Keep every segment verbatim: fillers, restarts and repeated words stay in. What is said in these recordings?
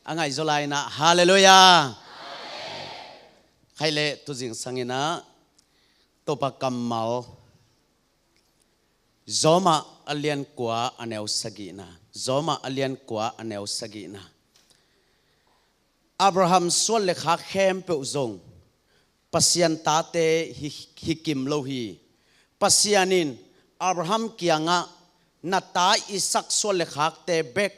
A ngaihzaw lai-inah halleluiah. Khaih leh tuzing sanginah Topa kammal Rom a lian kua a neu sagihna, Rom a lian kua a neu sagihna. Abraham suan le khak khempeuh zong Pasian tate hi, hi kim lo hi. Pasian in Abraham kiangah, "Na ta Isak suan le khakte bek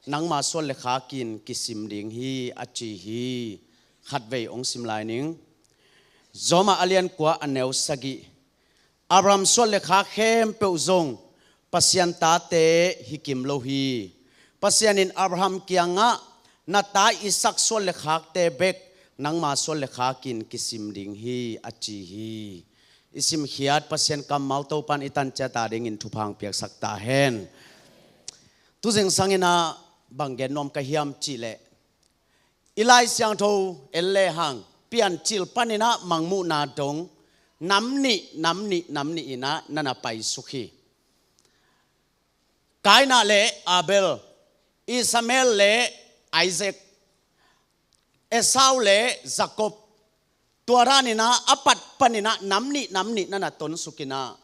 nangma suan le khakin kisim ding hi," a ci hi. Khatvei hong sim lai ning. Rom a lian kua a neu sagih. Abraham suan le khak khempeuh zong Pasian tate hi kim lo hi. Pasian in Abraham kiangah, "Na ta Isak suan le khakte bek nangma suan le khakin kisim ding hi," a ci hi. I simkhiat Pasian kammal Topan i tan ciat a dingin thupha hong piaksak ta hen. Tuzing sanginah bang gen nuam ka hiam cihleh, i Lai Siangtho en lehang Piancil paninah Mangmuhna dong nam nih, nam nih, nam nih inah na na paisuk hi. Kaina le Abel, Ishmael le Isaac, Esau le Jacob, tua daninah a pat paninah nam nih, nam nih na na tonsukinah,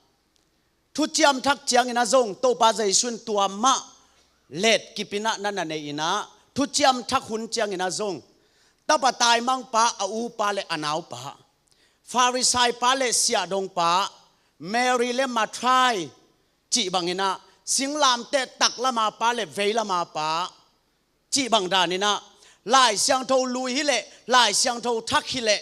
Thuciam Thak cianginah zong Topa Jesu in tua mah letkipinah na na nei inah, Thuciam Thak hun cianginah zong tapa taimangpa, a upa le a naupa, Farisai pa le siahdongpa, Mary le Matthai cih banginah, singlamteh taklama pa le veilama pa cih bang daninah, Lai Siangtho lui hileh, Lai Siangtho thak hileh,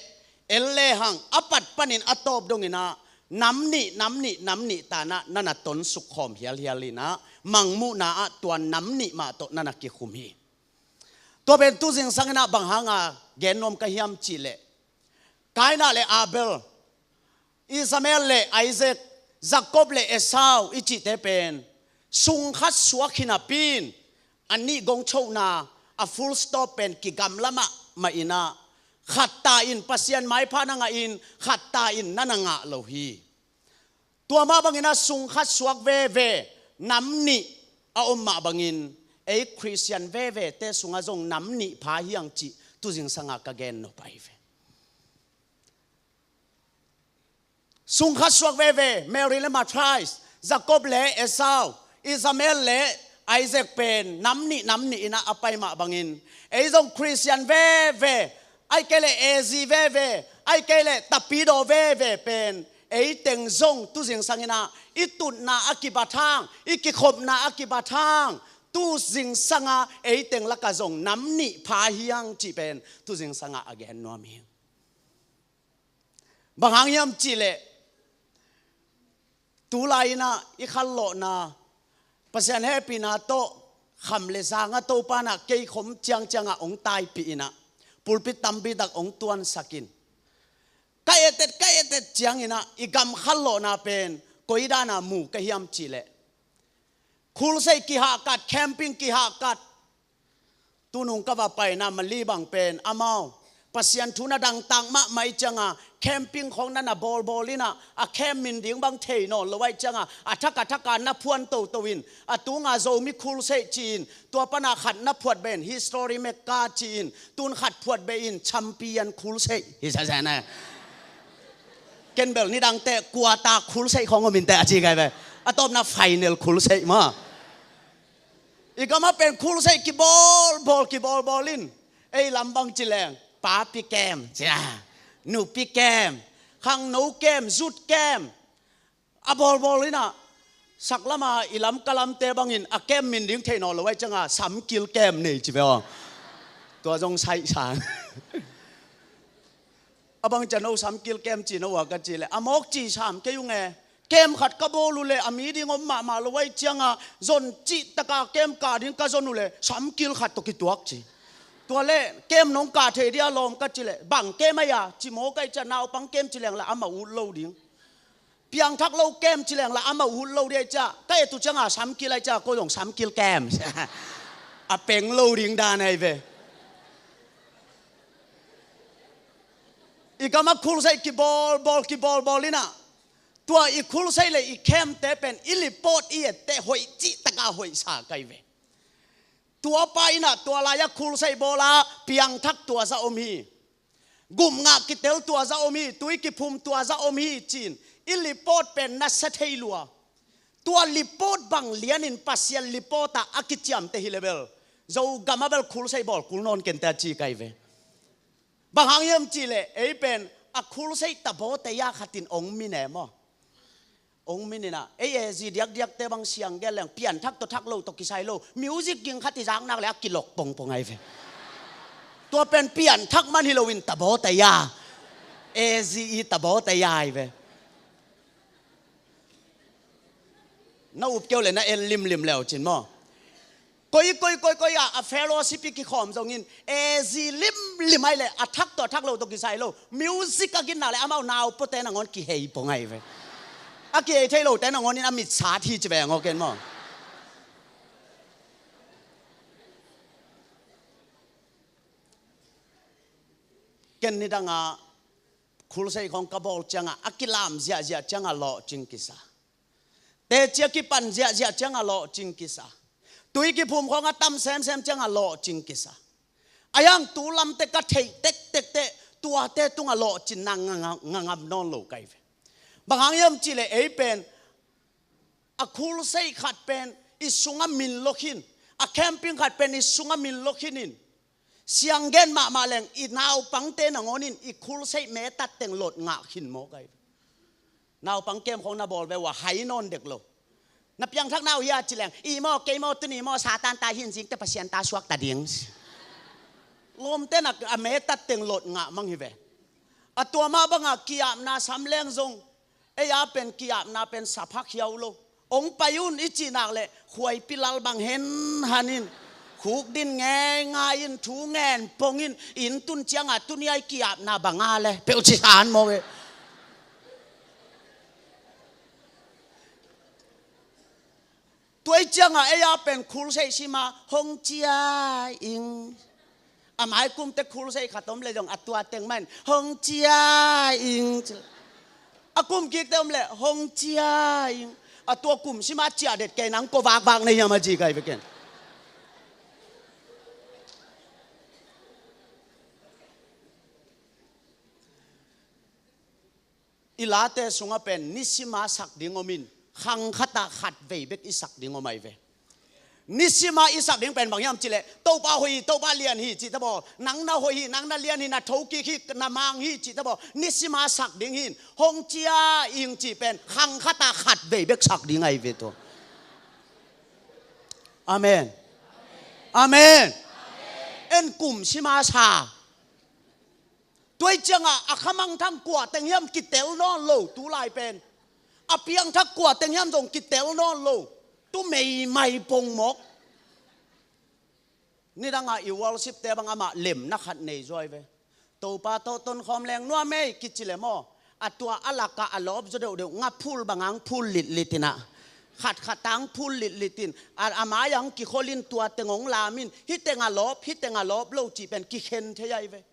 en lehang a pat panin a tawp donginah nam nih, nam nih, nam nih tanah na na tonsuk khawm hialhial inah, Mangmuhna ah tua nam nih mah tawh na na kikhum hi. Tua pen tuzing sanginah bang hanga gen nuam ka hiam cihleh, Kaina le Abel, Ishmael le Isaac, Jacob le Esau i cihte pen sungkhat suak hi napi-in, a nih gong chohna, a full stop pen kigamla mahmah inah, khat ta in Pasian maipha na ngahin, khat ta in na na ngah lo hi. Tua mah banginah sungkhat suak veve nam nih a om mah bangin, ei Khristian vevete sungah zong nam nih pha hi hang cih tuzing sangah ka gen nop ahi ve. Sungkhat suak veve, Mary le Matthai, Jacob le Esau, Ishmael le Isaac pen nam nih, nam nih inah a pai mah bangin, ei zong Khristian veve, ahih kei leh A Z veve, ahih kei leh Tapidaw veve pen, ei teng zong tuzing sanginah i tutna a kibat hang, i kikhopna a kibat hang, tuzing sangah ei teng lakah zong nam nih pha hi hang cih pen tuzing sangah a gen nuam hi. Bang hang hiam cihleh, tu lai-inah i khallawhna, Pasian hehpihna tawh kham le zangah Topa inah kei khom ciangciangah hong taipih inah, pulpit tampi tak hong tuansak in, ka etet, ka etet cianginah i gam khallawhna pen koi dana mu ka hiam cihleh, khulseih kihahkat, camping kihahkat. Tunung ka va paina Mali bang pen amau Pasian thu na dangtak mahmah ahih cianga, camping khawng na na bawlbawl inah, a camp min ding bang thei nawn lo ahih cianga, a thak a thaka na phuan toto in, a tunga Zomi khulseih ci-in, tua pana khat na phuat beh in History Mecca ci-in, tun khat phuat beh in Champion khulseih hi sasana. Ken bel nidangte quarter khulseih khawng om inteh a ci kai ve. A tawpna final khulseih maw. I gamah pen khulseih kibawlbawl, kibawlbawl in, ei lam bang ci leng, papi camp cia, nupi camp, khangno camp, youth camp, a bawlbawl inah, saklama i lam ka lamte bangin a camp min ding thei nawn lo ahih cianga, samkil camp nei ci ve aw. Tua zong saih sang. A bang cia no samkil camp ci no a ka ci leh, a mawk ci sam kei ung e. Camp khat ka bawl uh leh a mi ding om mahmah lo ahih cianga, zon cihtaka camp kah ding ka zon uh leh samkil khat tawh kituak ci. Tua leh camp nong kah thei dia lawm ka ci leh, bang camp ahi a ci mawk ahih cianga, naupang camp ci leng lah amau ut lo ding, piangthak lo camp ci leng lah amau ut lo ding ahih cianga, ka et uh cianga samkil ahih cianga ko zong samkil camp. A peng lo ding dan ahi ve. I gamah khulseih kibawlbawl, kibawlbawl inah, tua i khulseih le i campte pen i report i etteh hoih cihtaka hoihsa kai ve. Tua pa in ah tua lai-ah khulseih bawl a piangthak tua zah om hi. Gupngah kitel tua zah om hi, tui kiphum tua zah om hi ci-in i report pen na sia thei lua. Tua report bang lianin Pasian report ah a kiciamteh hi leh bel Zogam ah bel khulseih bawl kul nawn kei inteh a ci ka hi ve. Bang hang hiam cih leh ei pen a khulseih tabawte ya khat in ong min e maw. Ong min in ah ei A Z diakdiakte bang siang gen leng pianthak tawh thak lo tawh kisai lo, music ging khat i zak nak leh a kilok pongpong ahi ve. Tua pen pianthak man hi loin tabawte ya, A Z i tabawte ya ahi ve. Na up kei uh leh na en limlim le uh cin maw. Koi koi koi koi ah a fellowship i kikhawm zongin A Z limlim ahih leh a thak tawh a thak lo tawh kisai lo, music a gin nak leh amau naupuate nangawn kihei pong ahi ve. A kihei thei lote nangawn in a mit sat hi ci ve ngawk en maw. Ken nidang a khulseih khawng ka bawl ciangah a kilam ziahziah ciangah lawhcing kisa. Teci a kipan ziahziah ciangah lawhcing kisa. Tui kiphum khawng a tam semsem ciangah lawhcing kisa. Ahi hang tu lamte ka theih tektek teh tuate tungah lawhcinna nga, nga, nga ngam nawn lo ka hi ve. Bang hang hiam cih leh ei pen a khulseih khat pen i sungah min lo khin, a camping khat pen i sungah min lo khin in, siang gen mahmah leng i naupangte nangawn in i khulseih metat teng lot ngah khin maw ka hi. Naupang camp khawng na bawl ve uh a hai nawn dek lo. Na piangthak na uh hia ci leng, i maw kei maw tuni maw Satan ta hi in zingteh Pasian ta suakta ding. Lawmte in a metat teng lot ngah mang hi ve. A tua mah bangah ki-apna sam leng zong ei a pen ki-apna pen sa phak hiau lo. Ong pai un i cih nak leh khuaipi lal bang hen han in, khukdin ngeingai in, thu ngen pong in, inn tun ciangah tuni a i ki-apna bang a le peuh ci san maw ve. Tua i ciangah ei a pen khulseih sim a hong cia ing. A mai kum teh khulseih khat om leh zong a tua teng mah in hong cia ing ci. A kum kik teh om leh hong cia ing. A tua kum sim a ciah det kei nang kua vakvak na hiam a ci ka hi ve ken. I late sungah pen nisim a sak ding om in, khang khat ah khat vei bek i sak ding om ahi ve. Nisim a i sak ding pen bang hiam cih leh, Topa hoih hi, Topa lian hi cih teh baw, nang na hoih hi, nang na lian hi, na thokik hi, na mang hi cih teh baw, nisim a sak ding hi in, hong cia ing cih pen khang khat ah khat vei bek sak ding ahi ve tua. Amen. Amen. En kum sim a sa. Tua i ciangah a khamangthang kua teng hiam kitel nawn lo tu lai pen. A piangthak kua teng hiam zong kitel nawn lo. Tu meimai pong mawk. Nidangah i worship te bang amah lemna khat nei zuai ve. Topa tawh tonkhawm leng nuam ei kici le maw. A tua a lakah a lawp zaw deuhdeuh nga phul bang ang phul litlit in ah. Khatkhat ang phul litlit in. A, a mai ang kikhol in tua teng ong lam in. Hih teng a lawp, hih teng a lawp lo cih pen kikhen thei ahi ve.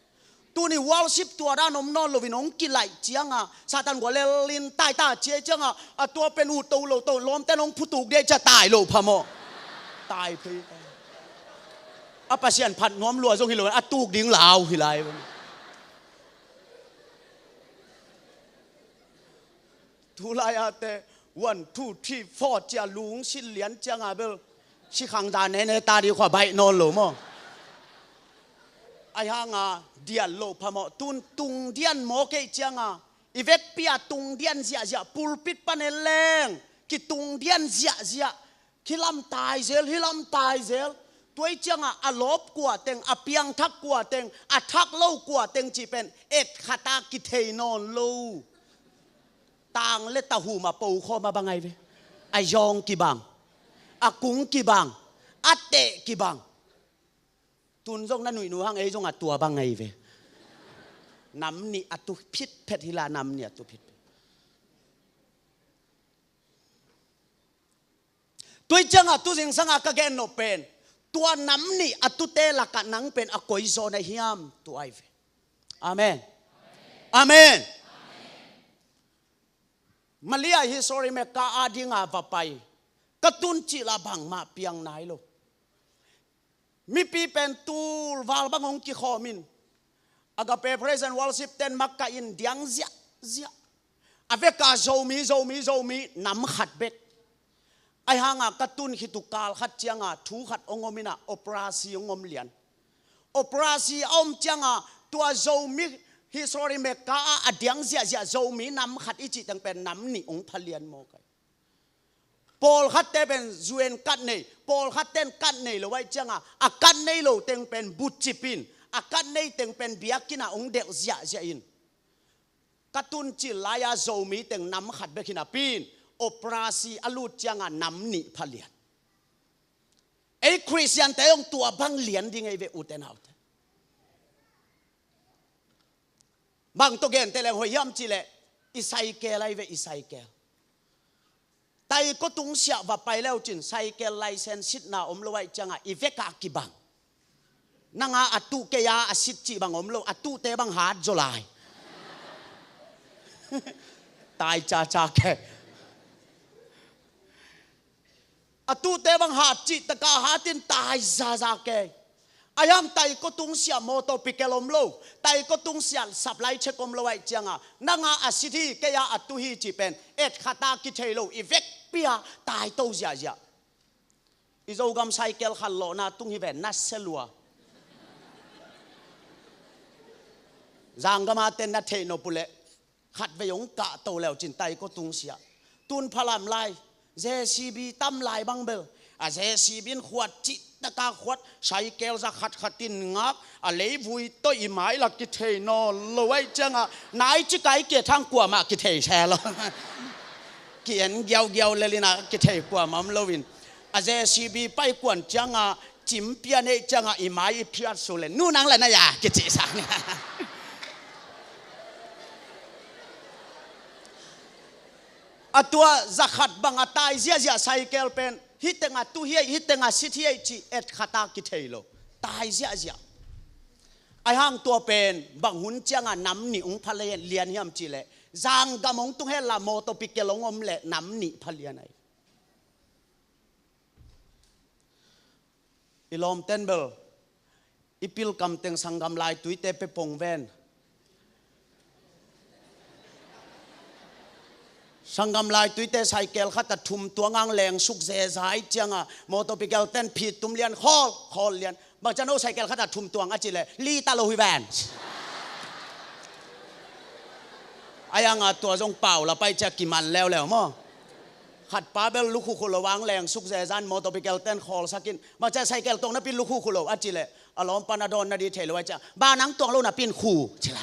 Tuni worship tua dan om nawn loin hong kilaih cianga Satan gua lel in taita ciai cianga a tua pen ut to lo to lawmten hong phutuk dia cia tai lo phamawh. Tai phei. A Pasian phat nuam lua zong hi lo a tuk ding lau hi lai. Tulai ate one, two, three, four cia lungsit lian cianga bel sikhang dan nene ta di khua baih nawn lo maw. Ahi hanga dian lo phamawh tun tung dian maw kei cianga i vekpi a tung dian ziahziah pulpit pan en leng kitung dian ziahziah. Hi lam tai zel, hi lam tai zel. Tua i cianga a lawp kua teng, a piangthak kua teng, a thak lo kua teng cih pen et khata kithei nawn lo. Tang le tahum a pokhawm a bang ahi ve. A yawng kibang, a kung kibang, a teh kibang. Tun zong na nuihnu hang ei zong a tua bang ahi ve. Nam nih a tu phitphet hi la nam nih a tu phitphet. Tua i cianga tu zingsanga ka gen nop pen tua nam nih a tute lakah nang pen a koizaw na hiam tua ahi ve. Amen. Amen. Malia hi sorry me ka a dinga va pai. Ka tun cih la bangmah piang nai lo. Mipi pen tul val bang hong kikhawm in, Agape Praise and Worship ten makaih in diang ziahziah. A veka Zomi, Zomi, Zomi, nam khat bek. Ahi hanga ka tun khit uh kal khat cianga thu khat hong om in ah, operasi hong om lian. Operasi a om cianga tua Zomi history meka ah a diang ziahziah Zomi nam khat i cih teng pen nam nih hong pha lian maw kai. Pawlkhatte pen U N card nei, pawlkhatte in card nei lo ahih cianga a card nei lo teng pen bucip in, a card nei teng pen biakinn ah hong delh ziahziah in. Ka tun cil lai-a Zomi teng nam khat bek hi napi in, operasi a lut cianga nam nih pha lian. Ei Khristiante zong tua bang lian ding ei ve, ute naute. Bang tawh gente leng hoih hiam cih leh, i cycle ahi ve, i cycle. Taiko tungsiah va pai leu cin, cycle license sitna om lo ahih cianga i veka kibang. Nanga a tuh, kei a a sit cih bang om lo, a tuhte bang hat zaw lai. Tai caca ke. A tuhte bang hat cih taka hat in tai zaza ke. Ahi hang Taiko tungsiah motor pikel om lo, Taiko tungsiah supply check om lo ahih cianga, nanga a sit hi, kei a a tuh hi cih pen et khata kithei lo, i vekpi-a taito ziahziah. I Zogam cycle khat lawhna tung hi ve, na se lua. Zanggama ten na theih nop uh leh, khatvei hong kahto leu cin Taiko tungsiah. Tun phalam lai, J C B tam lai bang bel, a J C B in khuat cih taka khuat, cycle za khat khat in ngak, a leivui tawh i mai la kithei nawn lo ahih cianga, nai ci kai kia thang kuamah kithei se lo. Ki-en giaugiau lel in a kithei kuamah om lo in. A J C B paikuan cianga cimpian neih cianga i mai i phiat su le, nu nang le na ya kici sang. A tua za khat bang a tai ziahziah cycle pen, hih teng a tuh hi ei, hih teng a sit hi ei cih et khata kithei lo. Tai ziahziah. Ahi hang tua pen bang hun cianga nam nih hong pha lian hiam cih leh, zanggam hong tung hen la motor pikel hong om leh nam nih pha lian ahi. I lawmten bel, i pilkam teng sanggam laituite pe pong ven. Sanggam laituite cycle khat a thum tuang ang lengsuk zeza ahih cianga, motor pikel ten phit tum lian, khawl, khawl lian. Bang ciang no cycle khat a thum tuang a cih leh, li ta lo hi ven. Ahi hanga tua zong pau la pai cia kiman leuleu maw. Khat pa bel lukhukhu lo ang lengsuk zezan motor pikel ten khawlsak in. Bang ciang cycle tuang napi lukhukhu lo a cih leh, a lawmpa na dawn na di thei lo ahih ciang, ba nang tuang lo napi in khu ci la.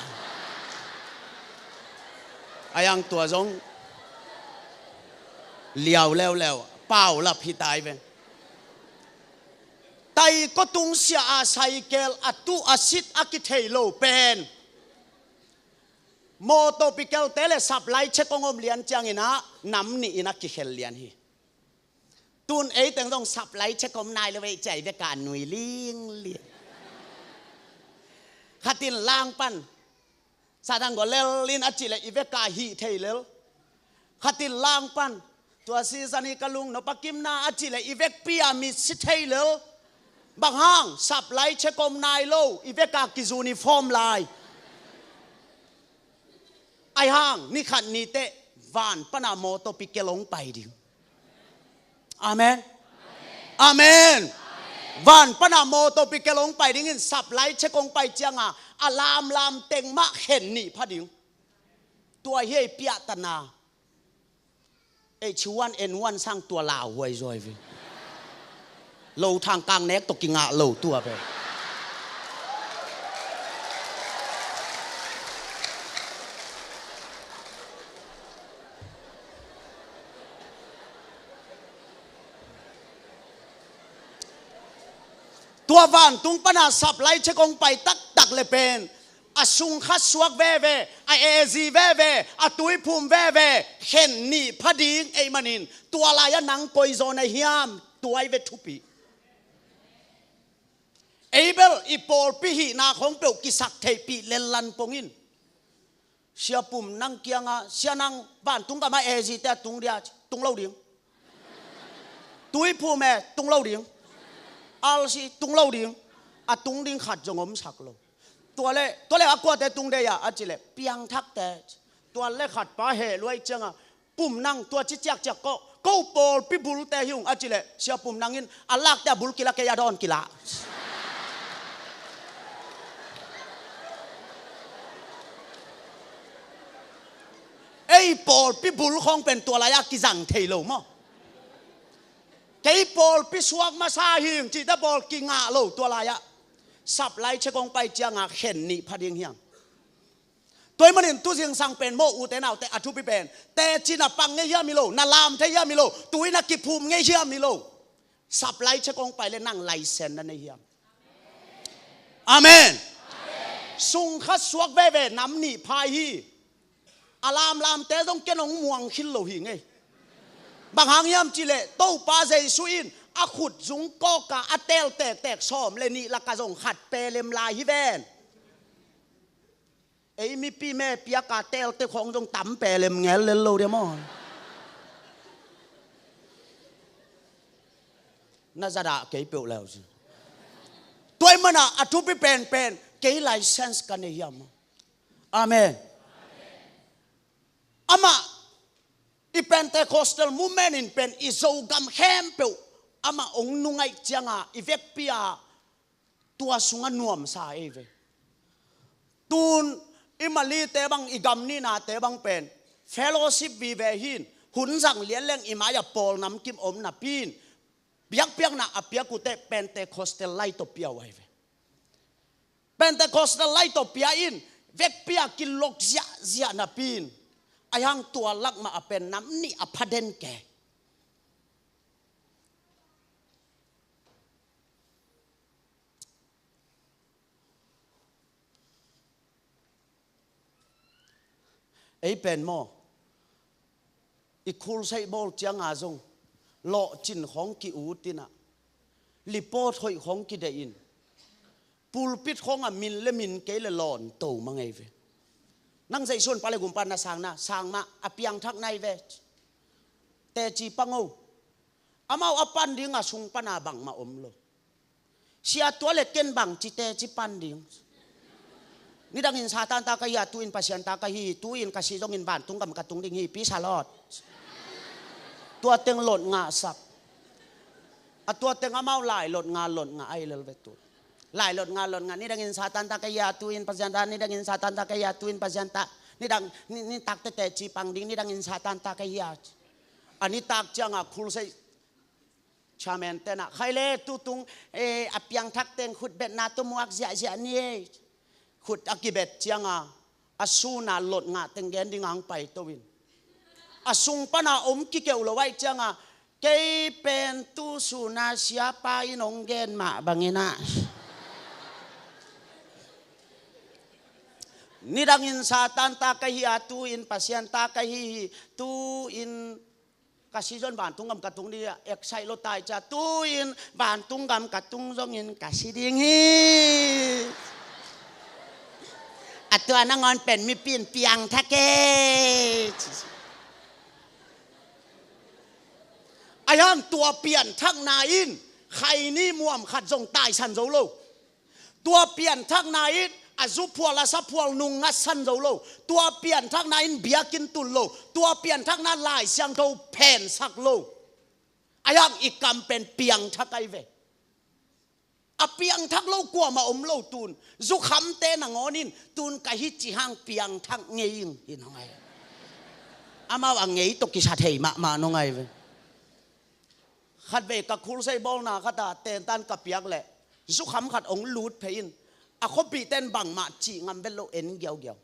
Ahi hang tua zong liau leuleu, pau la phi tai ve. Taiko tungsiah a cycle a tuh a sit a kithei lo pen, motor pikelte le supply check hong om lian ciangin ah nam nih in a kikhel lian hi. Tun ei teng zong supply check om nai lo ve, ciai veka nui lingling. Khat in lang pan, Satan go lel in a cih leh i veka hih thei lel. Khat in lang pan, tua season hi ka lung nop a kimna a cih leh i vekpi-a mit si thei lel. Bang hang, supply check om nai lo, i veka ki uniform lai. Ahi hang, ni khat ni teh, van pana motor pikel hong pai ding. Amen. Amen. Van pana motor pikel hong pai dingin supply check hong pai cianga, a lamlam teng mah khen nih pha ding. Tua hi ei piahtana. H one N one sang tua lauhuai zuai ve. Lo thang kang nek tawh kingah lo tua ve. Tua vantung pana supply check hong pai taktak le pen, a sungkhat suak veve, a A Z veve, a tuiphum veve khen nih pha ding ei manin, tua lai-a nang koi zaw na hiam, tua hi ve thupi. Ei bel i pawlpi hihna khong peuh kisak theihpih lellan pongin. Sia Pum nang kianga, sia nang vantung gama A Z te a tung dia, tung lo ding. Tuiphum e, tung lo ding. Alsi tung lo ding, a tung ding khat zong omsak lo. Tua le, tua le a kuate tung dei a, a ci le, piangthakte. Tua le khat pa heh luai cianga, Pum Nang, tua ci ciakciak ko, ko pawlpi bulte hi ung, a ci le, Sia Pum Nang in, a lakte a bul kila kei a dawn kila. Ei pawlpi bul khawng pen tua lai-ah kizang thei lo maw? Kei pawlpi suak masa hing cihte pawl kingah lo tua lai-ah. Supply check hong pai cianga khen nih pha ding hiam? Tua ahih manin tu zingsang pen maw, ute naute, a thupi pen teci na pang ngei hiam hi lo, na lam thei hiam hi lo, tu-in a kiphum ngei hiam hi lo. Supply check hong pai le nang license na nei hiam? Amen. Sung khat suak veve nam nih pha hi. A lamlamte zong ken hong muang khil lo hi ngei. Bang hang hiam cih leh Topa Jesu in a khut zung kawka a teel tektek sawm le nih laka zong khat pelem lai hi ven. Ei mipi me piaka teelte khawng zong tam pelem ngel lel lo dia maw? Na zadah kei peuh leu si. Tua ahih mana a thupi penpen kei license ka nei hiam? Amen. Amah i Pentecostal movement in pen i Zogam khempeuh amah hong nungaih cianga i vekpi-a tua sungah nuamsa ei ve. Tun i Malite bang, i gam nihnate bang pen fellowship vive hi-in, hun zang lian leng i mai-ah pawl namkim om napi-in, biakpiakna a piak uh teh Pentecostal lai tawh pia uh ahi ve. Pentecostal lai tawh pia in, vekpi-a kilok ziahziah napi-in, ahi hang tua lak mah a pen nam nih a pha den kei. Ei pen maw, i khulseih bawl cianga zong lawhcin khawng ki-ut in ah, lipawt hoih khawng kideih in, pulpit khawngah min le min kei le lawn to mang ei ve. Nang Jesu in Pa le Gumpa na sang na, sang mah, a piangthak na hi ve. Teci pang o. Amau a pan ding a sung pana bangmah om lo. Sia, tua le ken bang ci teci pan ding? Nidangin Satan ta ka hi a, tu-in Pasian ta ka hi hi, tu-in ka si zongin vantung gam ka tung ding hi, peace and love. Tua teng lot ngahsak. A tua teng amau lai lot ngah, lot ngah ahi lel ve tu. Lai lot ngah, lot ngah, nidangin Satan ta ka hi a, tu-in Pasian ta, nidangin Satan ta ka hi a, tu-in Pasian ta. Nidang, ni, nitak tete ci pang ding, nidangin Satan ta ka hi a. A nitak cianga khulseih chairman ten ah, khai le tutung, eh, a piangthak teng khut betna tawh muak ziahziah ni ei. Khut a kibet cianga a suna lot ngah teng gen ding ang paito in. A sung pana om kikeuh lo ahih cianga, kei pen tu suna siapa in hong gen mah bangin ah, nidangin Satan ta ka hi a, tu-in Pasian ta ka hi hi, tu-in ka si zong vantung gam ka tung ding hi a, excite lo ta hi cia, tu-in vantung gam ka tung zongin ka si ding hi. A tua nangawn pen mipi in piangthak e. Ahi hang tua pianthakna in khaini muam khat zong taisan zo lo. Tua pianthakna in a zuphual a saphual nung ngatsan zo lo. Tua pianthakna in biakinn tun lo. Tua pianthakna Lai Siangtho phensak lo. Ahi hang i kam pen piangthak ahi ve. A piangthak lo kuamah om lo tun. Zukhamte nangawn in tun ka hi ci hang piangthak ngei ing hi nong ai. Amau a ngei tawh kisa thei mahmah nong ai ve. Khatvei ka khulseih bawlna khat ah tentan ka piak leh zukham khat hong lut phei in, a khuapihte in bangmah cih ngam vet lo, en giaugiau.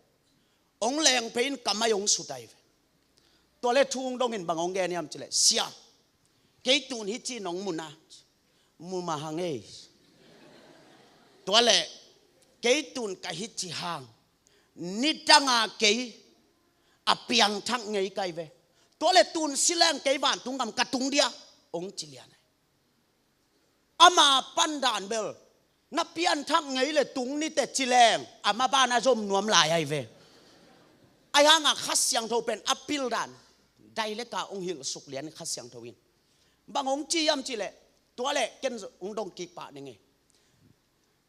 Hong leng phei in ka mai hong sut ahi ve. Tua le thu hong dongin bang hong gen hiam cih leh, sia, kei tun hih ci nong mu na? Mu mah hang ei. Tua le kei tun ka hih ci hang nidanga kei a piangthak ngei ka hi ve. Tua le tun si leng kei vantung gam ka tung dia, hong ci lian ahi. Ama pandan bel na pianthak ngei le tung ni teh ci leng ama bana zom nuam lai ahi ve. Ahi hanga Kha Siangtho pen a pildan daileka hong hilh suk lian Kha Siangtho in. Bang hong ci hiam cih leh, Tua leh ken hong dong kik pah ning ei.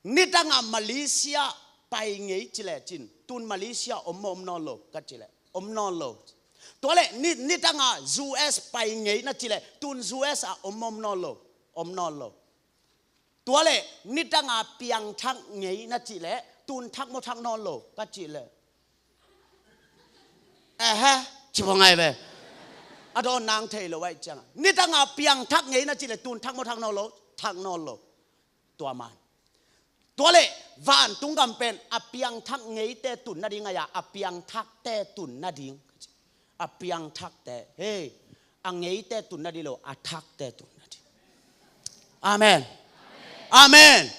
Nidangah Malaysia pai ngei ci leh cin, tun Malaysia om maw om nawn lo ka ci leh om nawn lo. Tua leh ni, nidangah U S pai ngei na ci leh tun U S ah om maw om nawn lo, om nawn lo. Tua leh nidangah piangthak ngei na ci leh tun thak maw thak nawn lo ka ci leh, ehe, ci bang ai ve. A dawn nang thei lo ai ciangah nidangah piangthak ngei na ci leh tun thak maw thak nawn lo, thak nawn lo. Tua man. Tua leh vantung gam pen a piangthak ngeite tun nading ai a, a piangthakte tun nading. A piangthakte, hei, a ngeite tun nading lo, a thakte tun nading. Amen. Amen.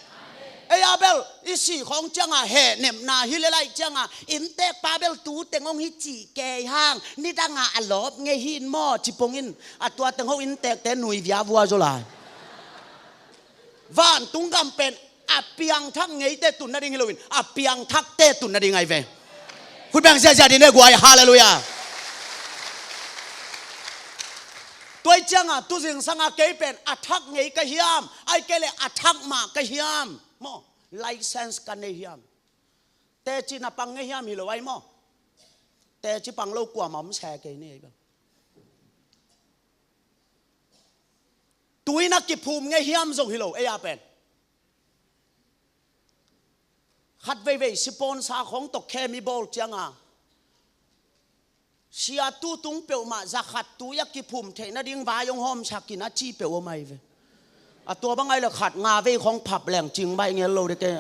Ei a bel i sih khawng ciangah hehnepna hi leh laih ciangah inntekpa bel tu teng hong hi cih kei hang, nidangah a lawp ngei hi in maw ci pongin a tua teng ho inntekte nui via vua zaw lai. Vantung gam pen a piangthak ngeite tun nading hi loin a piangthakte tun nading ai ve. Khut beng ziahziah dih ne guai, halleluiah. Tua i ciangah tu zingsangah kei pen a thak ngei ka hiam, ai kei leh a thak mah ka hiam maw, license ka nei hiam? Teci na pang ngei hiam hi lo ai maw? Teci pang lo kuamah om se kei ni ei bang. Tui na kiphum ngei hiam zong hi lo ei a pen. Khat veivei sipawnsa khawng tawh khem i bawl ciangah sia tu tung peuhmah za khat tui a kiphum theih nading vai hong hawmsak in a ci peuh om ai ve. A tua bang ai leh khat nga vei khawng phap leng cing baih ngel lo dih kei.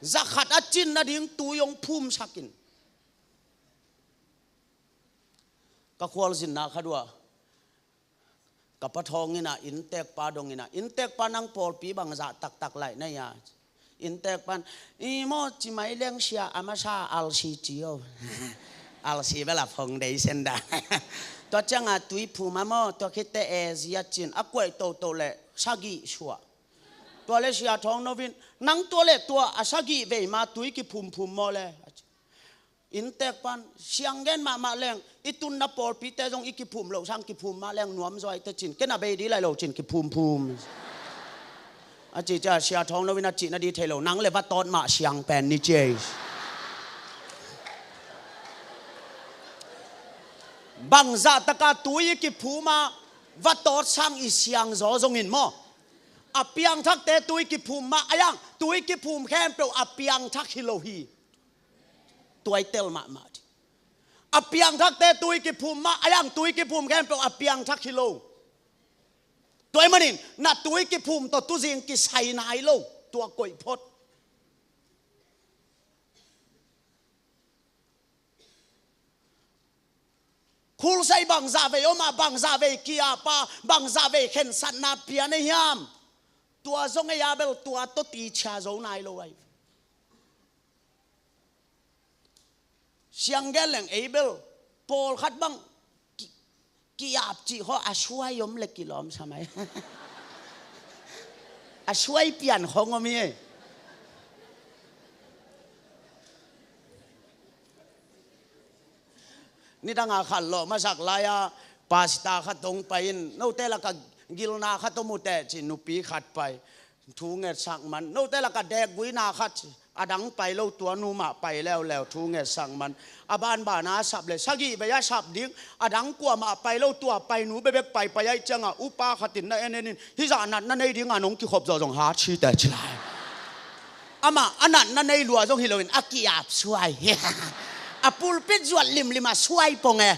Za khat a cin nading tui hong phumsak in. Ka khualzinna khat uh ah ka pa thawng in ah inntekpa dong in ah, inntekpa nang pawlpi bangzah taktak laih na hia? Inntekpan, i maw ci mai leng sia a masa alsi ci o. Alsi bel a foundation dan. Tua ciangah tui phum a maw, tua khitteh e zia cin a kuaih toto leh sagih suah. Tua leh sia thawng no in nang tua leh tua a sagih vei ma tui kiphumphum maw leh? Inntekpan siang gen mahmah leng i tunna pawlpite zong i kiphum loh sang kiphum mah leng nuam zaw ai teh cin, ken a bei dih lai lo cin kiphumphum. A ci ciah sia thawng no in a cihna dih thei lo, nang leh va tawt mah siang pen ni ci ei. Bangzah takah tui i kiphum ah va tawt sang i siang zaw zongin maw, a piangthakte tui kiphum mah a yang, tui kiphum khempeuh a piangthak hi lo hi. Tua i tel mahmah dih. A piangthakte tui kiphum mah a yang, tui kiphum khempeuh a piangthak hi lo. Tua ahih manin na tui kiphum tawh tuzing kisai nai lo. Tua koih phot. Khulsai bangzah vei om a, bangzah vei ki-ap a, bangzah vei khensatna pia na hiam? Tua zong ei a bel tua tawh tichia zo nai lo ai. Siang gen leng ei bel pawlkhat bang ki, ki-ap cih khaw a suai om leh kilawm sa mai. A suai pian khong om hi ei. Nidang a khat lawh masak lai-a pastor khat hong pai in, note lakah gilna khat om uh teh ci, nupi khat pai. Thu ngetsak man, note lakah dekguina khat ci, a dang pai lo, tua nu mah pai leuleu, thu ngetsak man. A banbana a sap leh sagih vei a sap ding, a dang kuamah pai lo, tua pai nu bekbek paipai ahih ciangah upa khat in na en en in, hih zah natna nei ding a nong kikhop zawh zong hat si teh ci lai. Amah a natna nei lua zong hi loin a ki-ap suai. A pulpit zuat limlim a suai pong e.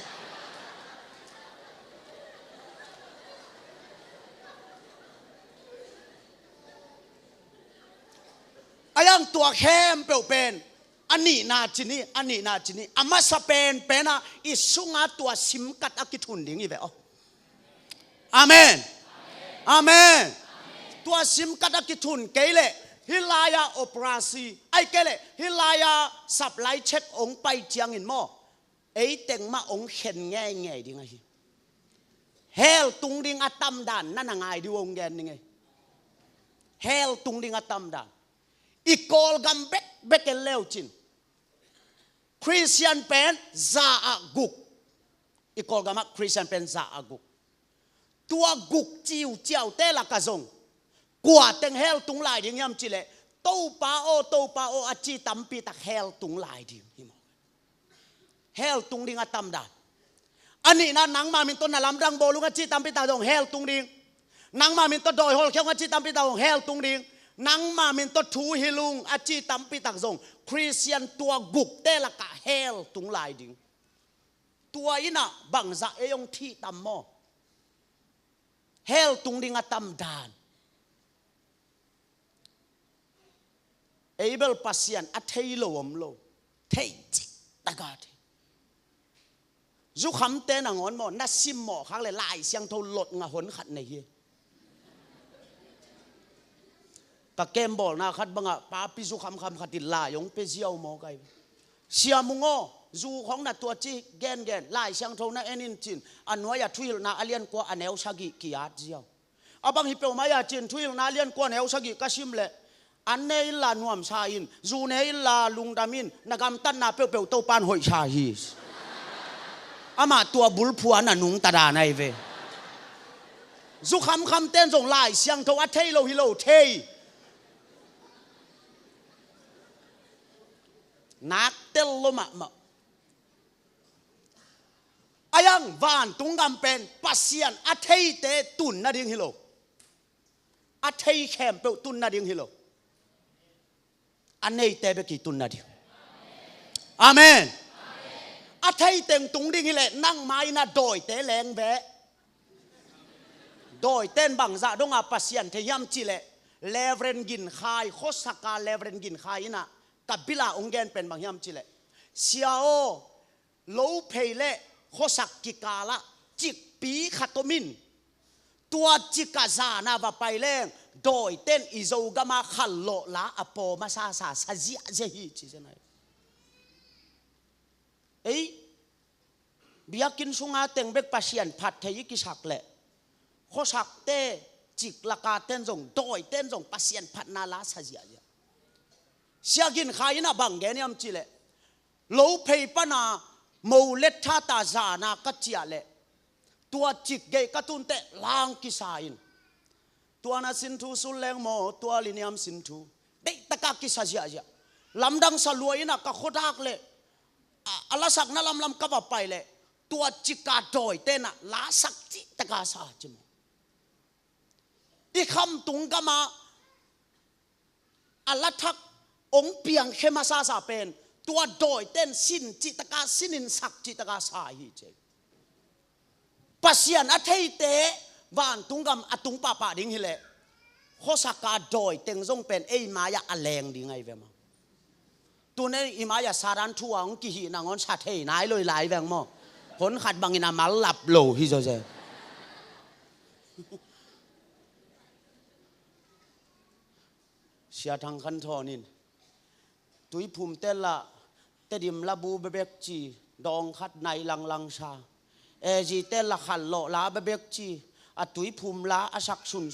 A yang tua khempeuh pen a nihna ci ni, a nihna ci ni, a masa penpen ah i sungah tua simkat a kithun ding hi ve aw. Amen. Amen. Tua simkat a kithun kei leh hih lai-a operasi, ai kei leh hih lai-a supply check hong pai ciangin maw, ei teng mah hong khen ngeingei ding ahi. Hell tung ding a tamdan na na ngai dih uh hong gen ning ei. Hell tung ding a tamdan. I Kawlgam bekbek en leu cin, Khristian pen za ah guk. I Kawlgam ah Khristian pen za ah guk. Tua guk ciuciaute lakah zong kua teng hell tung lai ding hiam cih leh, Topa aw, Topa aw, a ci tampi tak hell tung lai ding hi maw? Hell tung ding a tamdan. A nihna, nangma min tawh na lamdang bawl ung a ci tampi tak zong hell tung ding. Nangma min tawh dawi hawlkhia ung a ci tampi tak zong hell tung ding. Nangma min tawh thu hilh ung a ci tampi tak zong Khristian tua gukte lakah hell tung lai ding. Tua in ah bangzah ei hong thih tam maw? Hell tung ding a tamdan. Ei bel Pasian a thei lo om lo. Thei cih taka thei. Zukhamte nangawn maw, na simmawh khak leh Lai Siangtho lot ngah hon khat nei hi. Ka kembawlna khat bangah papi zukham kham khat in lai hong pia ziau maw kai. Sia Mung aw, zu khong na tua ci gengen, Lai Siangtho na en in cin, a nuai-ah Thuhilhna a lian kua a neu sagih ki-at ziau. A bang hi peuhmah a cin, Thuhilhna a lian kua a neu sagih ka sim leh, an ne inla nuamsa in, zu ne inla lungdam in, na gamtatna peuhpeuh Topan hoihsa hi. Amah tua bulphuh a na nungta dan ahi ve. Zukhamkhamte'n zong Lai Siangtho a thei lo hi lo thei. Nak tel lo mahmah. Ahi hang vantung gam pen Pasian a theite tun nading hi lo. A thei khempeuh tun nading hi lo. A neite bek hi tun nading. Amen. A thei teng tung ding hi leh nangma in a dawite leng ve. Dawite'n bangzah dong a Pasian thei hiam cih leh, Reverend Gin Khai, khuasak a Reverend Gin Khai in ah ka bil a hong gen pen bang hiam cih leh, Sia aw, Lophei le khuasak kikal ah cikpi khat om in, tua cik ah zan a va pai leng dawite'n i Zogam a khanlawh la a pawm a sasa sa ziahziah hi ci zen ahi. Ei, biakinn sung a teng bek Pasian phat thei i kisak leh, khuasakte cik lak a te'n zong, dawite'n zong Pasian phatna la sa ziahziah. Sia Gin Khai in ah bang gen hiam cih leh, Lophei pan a mo let tha ta zan a ka ciah leh, tua cik gei ka tun teh lang kisa in, tua na sin thu sul leng maw, tua liniam sin thu, deih tak a kisa ziahziah. Lamdang sa lua in ah ka khuadak leh, a, a lasakna lamlam ka va pai leh, tua cik a dawite'n ah lasak cih tak a sa ci maw. I khamtung gam ah a la thak hong piangkhem a sasa pen, tua dawite'n sin cih tak a, sin in sak cih tak a sa hi ci. Pasian a theite vantung gam a tung pahpah ding hi leh, khuasak a dawiteng zong pen ei mai-ah a leng ding ahi ve maw. Tuni i mai-ah Satan thu a hong kihih nangawn sa thei nai lo hi lai veng maw. Hon khat bangin a mal lap lo hi zaw zen. Sia Thang Khan Thawn in, Tuiphum tel ah Tedim labu bebek ci, dawng khat nai langlangsa. Ezi tel ah khanlawh la bebek ci, a Tuiphum la a sak sun,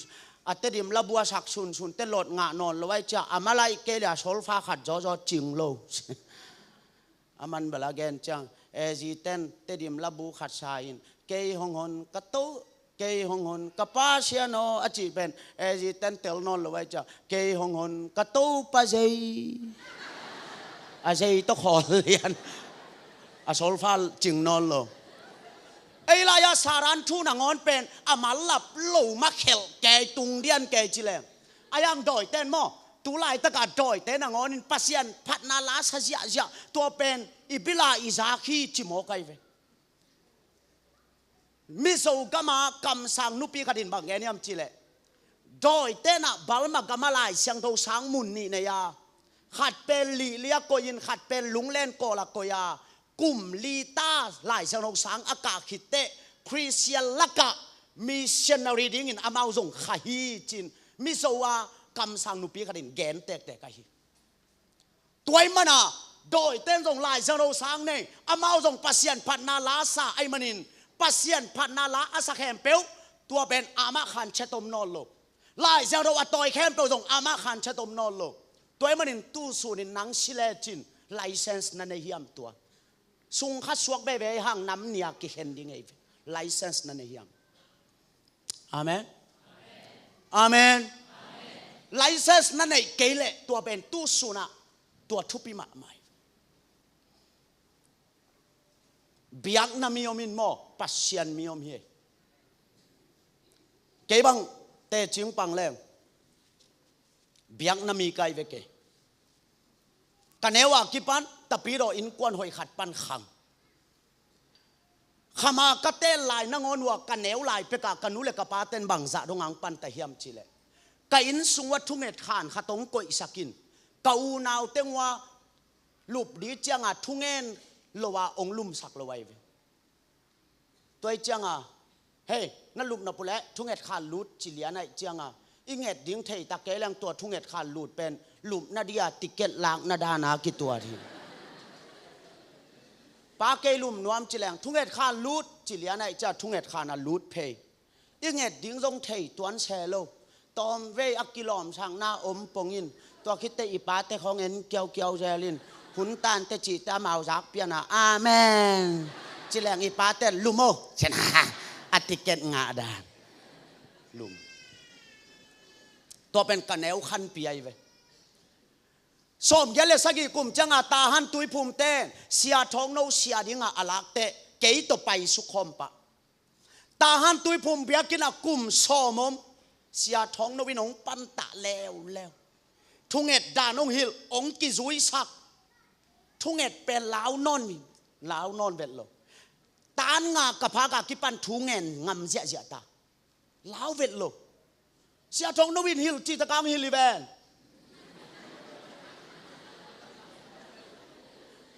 a Tedim labu a sak sunsun teh lawt ngah nawn lo ahi ciah, a malaih kei leh a solfa khat zawzaw cing lo. A man bel a gen ciang, Ezi ten Tedim labu khat sa in, kei hong hon ka to, kei hong hon ka Pasian aw a cih pen, Ezi ten tel nawn lo ahi ciah, kei hong hon ka Topa zei. A zei tawh khawl lian. A solfa cing nawn lo. Ei lai-ah Satan thu nangawn pen a mal lap lo mah khelh kei, tung dian kei ci leng. Ahi hang dawite'n maw, tu laitak a dawite nangawn in Pasian phatna la sa ziahziah, tua pen i bil a i zak hi ci mawk ahi ve. Mizo gam a kamsang nupi khat in bang gen hiam cih leh, dawite'n ah Burma gam ah Lai Siangtho sang mun nih nei a, khat pen Lihli ah koih in, khat pen Lunglen Kawl ah koih a, kum li ta Lai Siangtho sang a kah khit teh Khristian lak ah missionary dingin amau zong kha hi ci-in Mizo a kamsang nupi khat in gen tektek ahi. Tua ahih manin dawite'n zong Lai Siangtho sang nei, amau zong Pasian phatna la sa ahih manin, Pasian phatna la a sa khempeuh, tua pen amah khan chet om nawn lo. Lai Siangtho a tawi khempeuh zong amah khan chet om nawn lo. Tua ahih manin tu sunin nang si lecin license na nei hiam tua? Sung khat suak veve hang nam nih a kikhen ding ei ve. License na nei hiam? Amen. Amen. License na neih kei leh tua pen tu sunah tua thupi mahmah hi. Biakna mi om in maw, Pasian mi om hi. Kei bang tecing pang leng biakna mi kai ve kei. Ka neu a kipan tapidaw innkuan hoih khat pan khang. Khama ka tel lai nangawn uh a ka neu lai pekah ka nu le ka paten bangzah dong ang pan ta hiam cih leh, ka inn sung uh a thunget khan khat hong koihsak in, ka unau teng uh a lup ding cianga thungen lo a hong lumsak lo ahi ve. Tua ih cianga, hei, na lup nop uh leh thunget khan lut ci lian ahih cianga, i nget ding thei ta kei leng tua thunget khan lut pen lupna dia ticket lakna dana kituat hi. Pa, kei lum nuam ci leng thunget khan lut ci lian ahih cianga thunget khan a lut phei. I nget ding zong thei tuan se lo. Tawmvei a kilawmsakna om pongin, tua khitte i pate khawng en kiaukiau zelin, hun tante cihte amau zak piana, amen ci leng i pate lum o, cina a ticket ngah dan. Lum. Tua pen ka neu khanpi ahi ve. Sawmgiat le sagih kum cianga Tahan Tuiphum ten Sia Thawngno sia dinga a lakte kei tawh paisuk khawm pah. Tahan Tuiphum biakinn ah kum sawm om, Sia Thawngno in hong pantah leuleu. Thunget dan hong hilh, hong kizuisak. Thunget pen lau nawn, lau nawn vet lo. Tan nga ka phak a kipan thu ngen ngam ziahziah ta. Lau vet lo. Sia Thawngno in hilh cih takah hong hilh hi ven.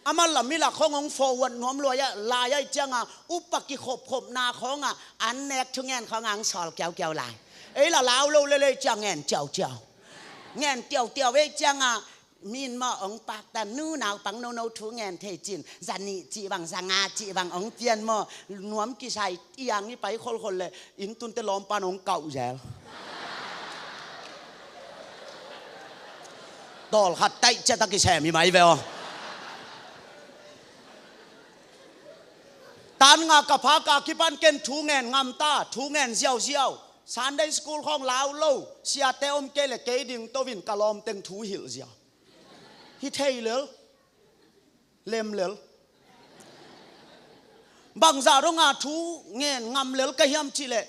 Amah lam i lak khawng hong forward nuam lua a, lai ahih cianga upa kikhopkhopna khawngah an nek thungen khawngah hong sawl kiaukiau lai. Ei la lau lo lel ahih ciang ngen ciauciau. Ngen tiautiau ahih cianga min mah hong pakta, nu naupang nono thu ngen thei cin, za nih cih bang, za nga cih bang hong pian maw, nuam kisai, i ang i pai kholkhol leh inntunte lawmpan hong kauh zel. Tawlkhat taih ciat a kisem hi mai ve aw. Tan nga ka phak a kipan ken thu ngen ngam ta, thu ngen ziauziau. Sunday school khawng lau lo, siate om kei leh kei ding to in ka lawmteng thu hilh ziau. Hi thei lel. Lem lel. Bangzah donga thu ngen ngam lel ka hiam cih leh,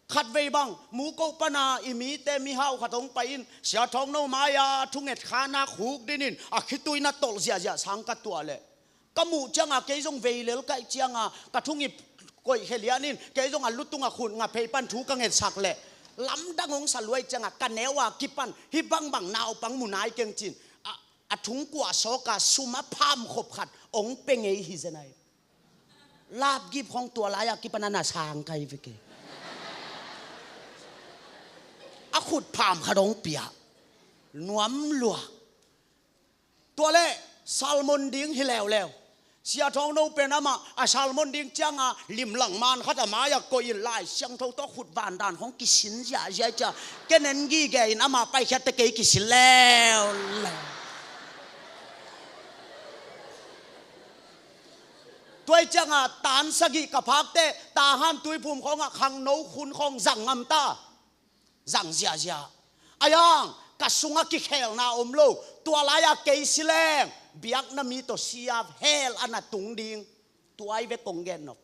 khatvei bang muko pana i mite mihau khat hong pai in, Sia Thawngno mai-a thunget khan a khuk dinin a khitui na tolh ziahziah sang ka tuah leh, ka muh cianga kei zong vei lel ka hih cianga ka thungip koihkhia lianin kei zong a lu tunga khut nga phei pan thu ka ngetsak leh, lamdang hong sa lua ahih cianga ka neu a kipan hih bangbang naupang mu nai keng cin, a, a thungkuah sawka sum a phamkhop khat hong pia ngei hi zen ahi. Lapgip khawng tua lai-a kipan a na sang ka hi ve kei. A khut pham khat hong pia. Nuam lua. Tua leh salmon ding hi leuleu. Sia Thawngno pen amah a salmon ding cianga limlang man khat a mai-ah koih in Lai Siangtho tawh khut van dan khawng kisin ziahziah cia. Ken en gige in amah paikhiatte kei kisin leuleu. Tua ih cianga tan sagih ka phakte Tahan Tuiphum khawngah khangno khun khawng zang ngam ta. Zang ziahziah. Ahi hang ka sungah kikhelna om lo. Tua lai-a kei si leng biakna mi tawh si a hell a na tung ding. Tua ahi ve kong gen nop.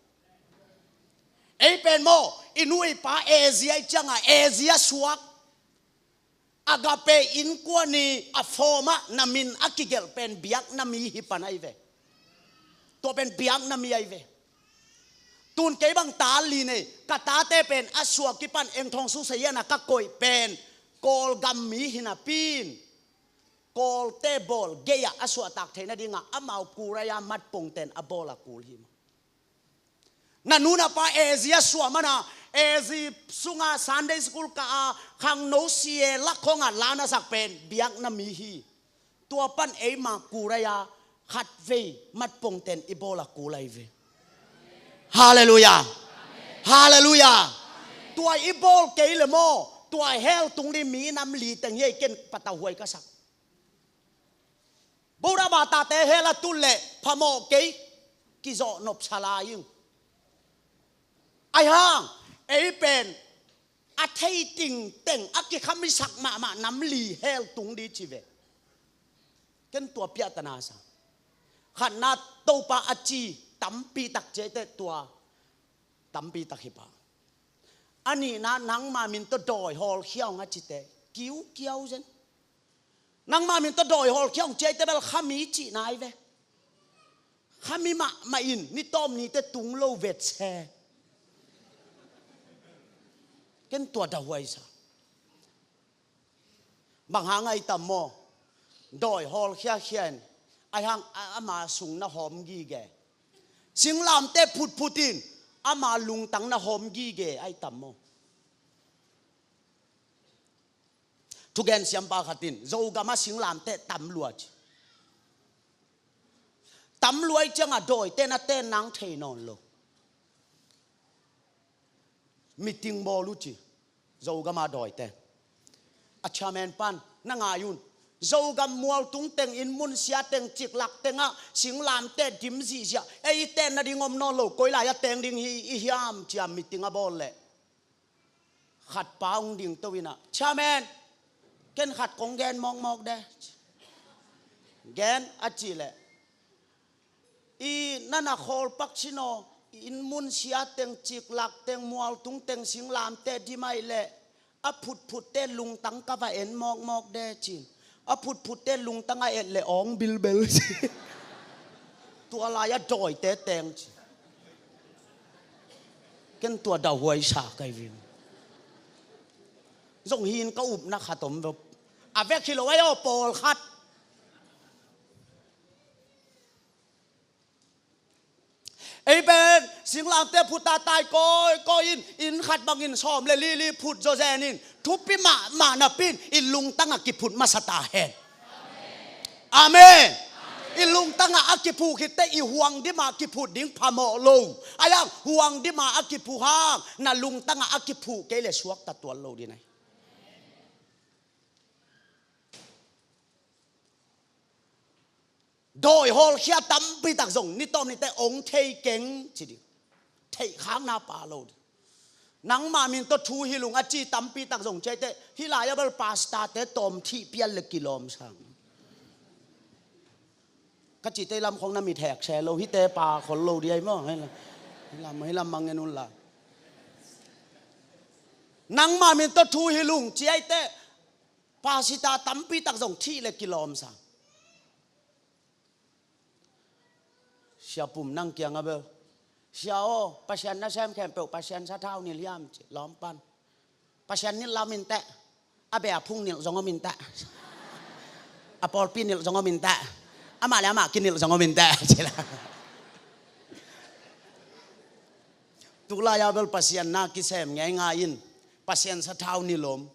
Ei pen maw, i nu i pa Asia i cianga Asia suak. Agape innkuan i a form ah na min a kigelh pen biakna mi hi pan ahi ve. Tua pen biakna mi ahi ve. Tun kei bang ta li nei, ka tate pen a suak kipan Eng Thawng Sung Sayan ah ka koih pen Kawlgam mi hi napi in, Kawlte bawl gei-ah a suahtak theih nadingah amau Korea matpongten a bawl a kul hi maw. Na nu na pa Asia suah mana, Asia sunga Sunday school ka a khangno sia lak khawngah la na sak pen biakna mi hi. Tua pan eima Korea khatvei matpongten i bawl a kul ahi ve. Halleluiah. Halleluiah. Tua i bawl kei le maw, tua hell tung ding mi nam li teng hi ei, ken patauhuai ka sak. Buddha bata te hell a tun leh phamawh kei, kizawh nopsa lai ing. Ahi hang ei pen a thei tingteng a kikhamisak mahmah nam li hell tung ding ci ve. Ken tua piahtana sa. Khatna, Topa a ci tampi tak ci ahih teh tua tampi tak hi pah. A nihna, nangma min tawh dawi hawlkhia ung a cite kiukiau zen. Nangma min tawh dawi hawlkhia ung ci ahih teh bel khami cihna hi ve. Khami mahmah in ni tawm ni teh tung lo vet se. Ken tua dahuai sa. Bang hang ahi tam maw? Dawi hawlkhia khia in, ahi hang a, ama sung na hawm gige. Singlamteh phutphut in ama lungtang na hawm gige ahi tam maw? Thugen siampa khat in Zogam ah singlamteh tam lua ci. Tam lua ahih ciangah dawite na ten nang thei nawn lo. Meeting bawl uh ci. Zogam ah dawite. A chairman pan, na ngai un. Zogam mualtung teng, inn mun sia teng, ciklak tengah singlamteh dim zihziah. Ei ten nading om nawn lo, koi lai a teng ding hi i hiam ci-a meeting a bawl leh, khat pa hong dingto in ah, "Chairman, ken khat kong gen mawkmawk de." "Gen," a cih leh, "I na na khawl pak cin aw, inn mun sia teng, ciklak teng, mualtung teng singlamteh dim ahih leh a phutphutte lungtang ka va en mawkmawk de," ci-in, a phutphutte lungtang a et leh awng bilbel ci. "Tua lai-ah dawite teng," ci. Ken tua dahuai sa ka hi ving. Zong hi in ka upna khat om ve. A vek hi lo ahi aw, pawlkhat. Ei pen singlamteh phut a tai kawikawi in, inn khat bangin sawm le lili phut zawzen in, thupi mahmah napi in i lungtang ah kiphut masa ta hen. Amen. I lungtang ah a kiphut khit teh i huang dim ah kiphut ding phamawh lo. Ahi hang huang dim ah a kiphut hang na lungtang ah a kiphut kei leh suakta tuan lo ding ahi. Dawi hawlkhia tampi tak zong ni tawm ni teh ong thei keng ci ding. Theih khakna pha lo ding. Nangma min tawh thu hilh ung a ci tampi tak zong ci ahih teh, hih lai-ah bel pastor-te tawm thih pial le kilawm sang. Ka cihte lam khong na mit hek se lo, hihte pha khol lo ding ahi maw. Hih lam, hih lam mang en un la. Nangma min tawh thu hilh ung ci ahih teh, pastor tampi tak zong thih le kilawm sang. Sia Pum Nang kiangah bel, "Sia aw, Pasian nasem khempeuh Pasian sathau nilh hiam?" ci, lawm pan. "Pasian nilh lam inteh, a beh a phung nilh zong om inteh, a pawlpi nilh zong om inteh, amah le amah kinilh zong om inteh," ci la. Tulai-a bel Pasian na kisem ngeingai in, Pasian sathau nilh om,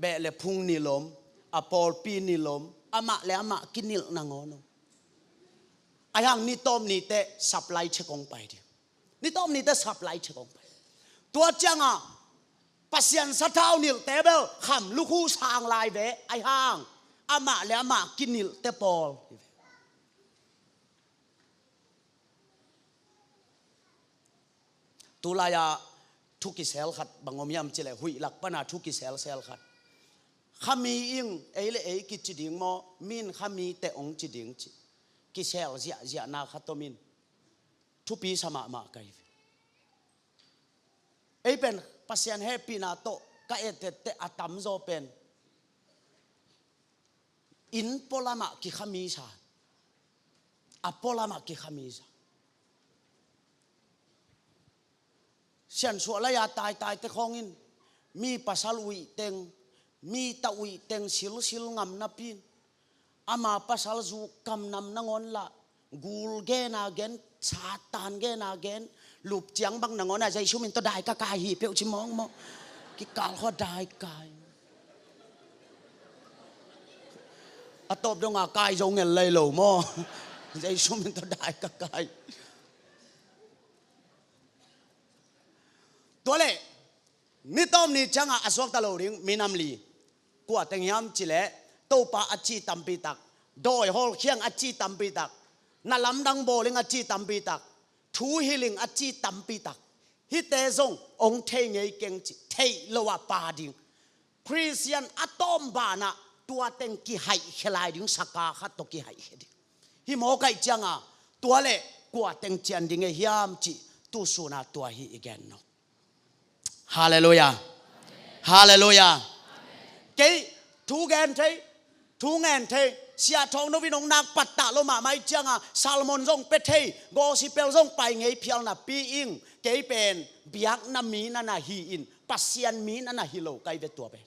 beh le phung nilh om, a pawlpi nilh om, amah le amah kinilh nangawn om. Ahi hang ni tawm ni teh supply check hong pai ding. Ni tawm ni teh supply check hong pai. Tua ciangah Pasian sathau nilhte bel kham lukhu sang lai ve, ahi hang amah le amah kinilhte pawl. Tulai-a thu kisel khat bang om hiam cih leh, huih lak pana thu kiselsel khat. Khami ing, ei le ei kici ding maw, mi in khami teh ong ci ding ci. Kisel ziahziahna khat om in. Thupi sa mahmah ka hi ve. Ei pen Pasian hehpihna tawh ka et etteh a tamzaw pen inn pualamah kikhami sa. A pualamah kikhami sa. Siansuah lai-a taitaite khawng in mi pasal uih teng, mi ta uih teng silsil ngam napi in, ama pasal zuk kamnam nangawn lah, gul gen a gen, Satan gen a gen, lup ciang bang nangawn ah Jesu min tawh dai ka kai hi peuh ci mawkmawk. Kikal khua dai kai. A tawp dong a kai zo ngel lai lo maw? Jesu min tawh dai ka kai. Tua leh ni tawm ni ciangah a suakta lo ding minam li. Kua teng hiam cih leh, Topa a ci tampi tak, dawi hawlkhia ing a ci tampi tak, na lamdang bawl ing a ci tampi tak, thu hilh ing a ci tampi tak. Hihte zong ong thei ngei keng ci. theih lo a pa ding. Khristian a tawm banah tua teng kihaihkhia lai ding, saka khat tawh kihaihkhia ding. Hih mawk ahih cianga tua le kua teng cian ding ei hiam cih tusuna tua hi i gen no. Halleluiah. Halleluiah. Kei thu gen thei, thu ngen thei, Sia Thawng No in hong nak pattah lo mahmah ahih cianga sermon zong pia thei, gospel zong pai ngei phial napi-in kei pen biakna mi na na hi-in Pasian mi na na hi lo ka hi ve tua pen.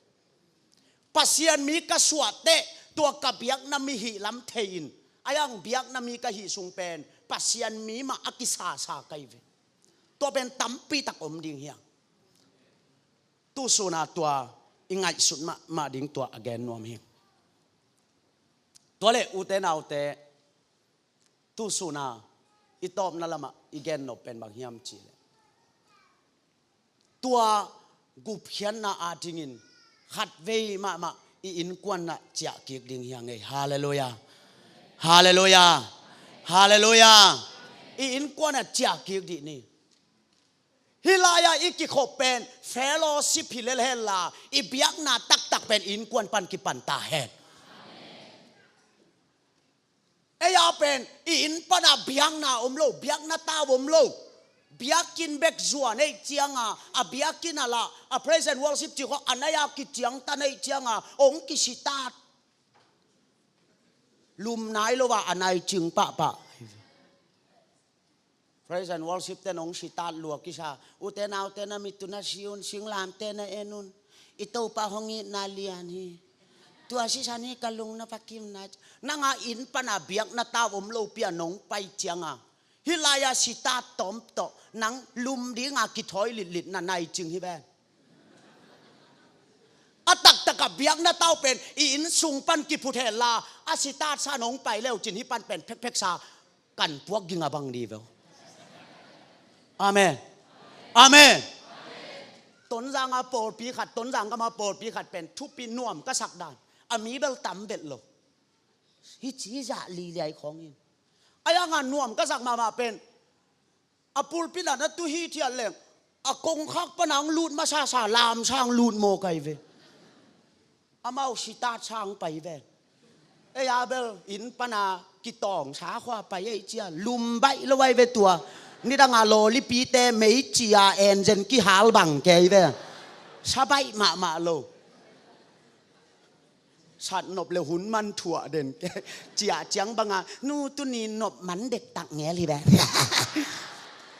Pasian mi ka suah teh tua ka biakna mi hih lam thei-in, a iang biakna mi ka hih sung pen Pasian mi mah a kisasa ka hi ve. Tua pen tampi tak om ding hi hang. Tusuna tua i ngaihsut mahmah ding tua a gen nuam hi. Tua le ute naute, tusuna i tawpna lamah i gen nop pen bang hiam cih leh, tua gupkhiatna adingin khatvei mahmah i innkuan ah ciah kik ding hi hang ei. Halleluiah. Halleluiah. Halleluiah. I innkuan ah ciah kik dih ni. Hih lai-ah i kikhop pen fellowship hi lel hen la, i biakna taktak pen innkuan pan kipan ta hen. Ei a pen i inn pana biakna om lo, biakna tau om lo. Biakinn bek zuan ei cianga, a biakinn a lah, a praise and worship cih khawng a nai-a kiciangtan ei cianga hong kisitat. Lum nai lo a, a nai cing pahpah. Praise and worship ten hong sitat lua kisa. Ute naute, na mit uh na si un, singlamteh na en un. I Topa hong itna lian hi. Tua sisan hi, ka lung na va kimna. Nang a inn pana biakna tau om lopi-a nong pai cianga, hih lai-a sitat tawm tawh nang lum dinga kithawi litlit na nai cing hi ven. A taktak a biakna tau pen i inn sung pan kiphut hen la, a sitatsa nong pai leucin hih pan pen phekpheksa kan puak ging a bang di veu. Amen. Amen. Tonzang a pawlpi khat, Tonzang gam a pawlpi khat pen thupi nuam ka sak dan. A mi bel tam vet lo. Hih ci zah liliai khawngin. A ianga nuam ka sak mahmah pen, a pulpit ah na tu hithiat leng, a kongkhak pana hong lut masasa lamsang lut maw ka hi ve. Amau sitatsa hong pai ven. Ei a bel inn pana kitawngsa khua pai ei cia, lum baih lo ai ve tua. Nidanga lawlipite meici a enzen kihal bang kei ve. Sa baih mahmah lo. Sat nop le hun man thuah den. Ciah ciang banga, nu tuni nop man dektak ngel hi ve.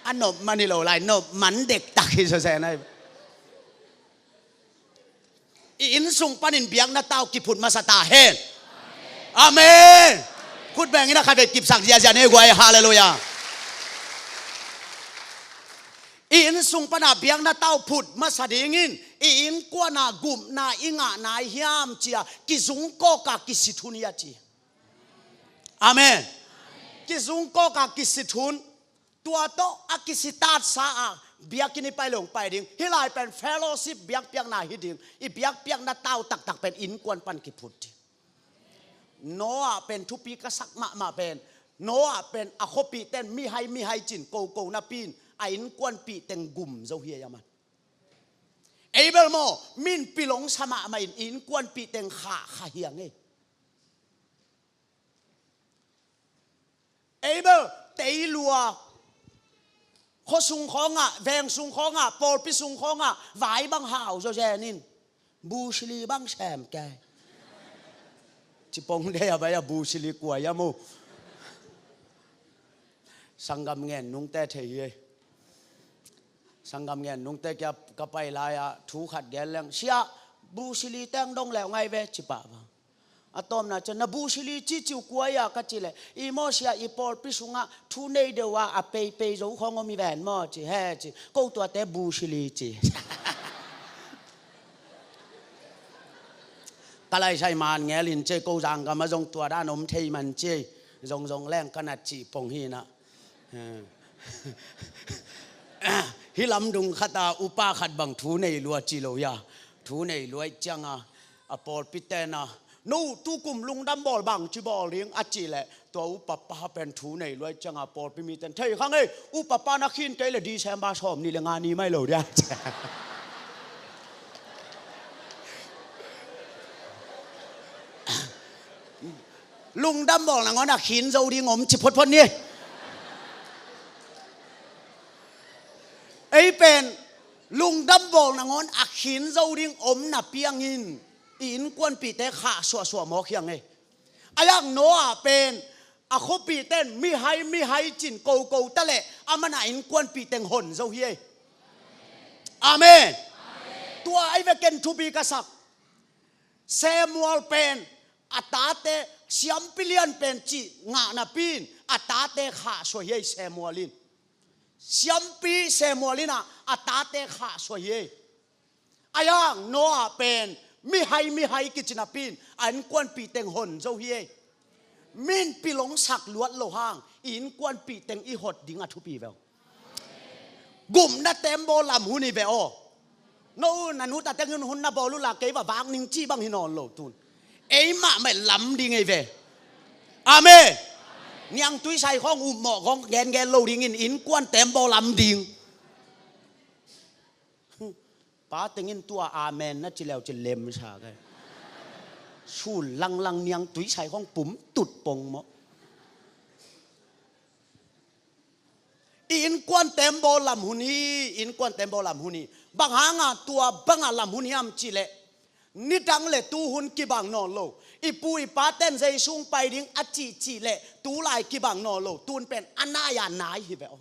A nop man hi lo lai, nop man dektak hi sasena hi. I inn sung panin biakna tau kiphut masa ta hen. Amen. Khut bengin a khatvei kipsak ziazia nei guai, halleluiah. I inn sung pana biakna tau phut masa dingin i innkuana gupna i ngah nai hiam cia kizungkawka kisit hun hi a ci. Amen. Kizungkawka kisit hun. Tua tawh a kisitatsa a biakinn i pai leh hong pai ding. Hih lai pen fellowship biakpiakna hi ding. I biakpiakna tau taktak pen innkuan pan kiphut ding. Noah pen thupi ka sak mahmah pen, Noah pen a khuapihten mihai mihai cin koko napi-in a innkuanpih teng gum zo hi ei a man. Ei bel maw, min pilong sa mahmah in innkuanpih teng khah kha hi a ngei. Ei bel tei lua, khuasung khawngah, vengsung khawngah, pawlpi sung khawngah vai bang hau zawzen in, Bruce Lee bang sem kei. Cipong dei a bai a Bruce Lee kuai a mu. Sanggam ngen nungte thei hi ei. Sanggam ngen nungte kia ka pai lai-a thu khat gen leng, sia, Bruce Lee teng dong leu ngai ve, ci pah bang. A tawpna ciang, na Bruce Lee ci ciu kuai a ka ci leh, i maw sia, i pawlpi sungah thu nei deuh a a peipei zo khawng om hi ven maw ci, he ci, ko tuate Bruce Lee ci. Ka laisai man ngel in ci, ko zanggam a zong tua dan om thei man ci, zong zong leng ka nat cih pong hi na. Hih lamdung khata upa khat bang thu nei lua ci lo hia. Thu nei lua ih cianga a pawlpi tena, no tukum lungdam bawl bang ci bawl ding a cih leh, tua upapa pen thu nei lua ih cianga pawlpi miten thei kha ngei, upapa na khin kei le December sawm nih le nga ni mai lo dia. Lungdam bawl nangawn a khin zo ding om ci photphot ni. Ei pen lungdam bawl nangawn a khin zo ding om na piangin i innkuanpihte khah suahsuah mawk hiang ei. A yang Noah pen a khuapihte in mihai mihai cin koko ta leh aman a innkuanpih teng hon zo hi ei. Amen. Tua ai ve ken thupi ka sak. Samuel pen a tate siampi lian pen cih ngah napi in a tate khah suah hi ei Samuel in. Siampi Samuel in ah a tate khah suah hi ei. A yang Noah pen mihai mihai kici napi in a innkuanpih teng hon zo hi ei. Min pilong sak luat lo hang i innkuanpih teng i hot ding a thupi veu. Gupna tembaw lam hun hi ve aw. No na nu ta tengin hun na bawl uh la kei va vak ning ci bang hi nawn lo tun. Ei mahmah lam ding ei ve. Amen. Niangtui sai khawng upmawh khawng gengen lo dingin innkuan tembaw lam ding. Pa tengin tua amen na ci leu ci lemsa kai. Sul langlang niangtui sai khawng pum tut pong mawh. I innkuan tembaw lam hun hi, innkuan tembaw lam hun hi. Bang hanga tua banga lam hun hiam cih leh nidang le tuhun kibang nawn lo. I pu i paten Zeisu hong pai ding a cihcih leh tulai kibang nawn lo. Tun pen a nai a nai hi ve aw.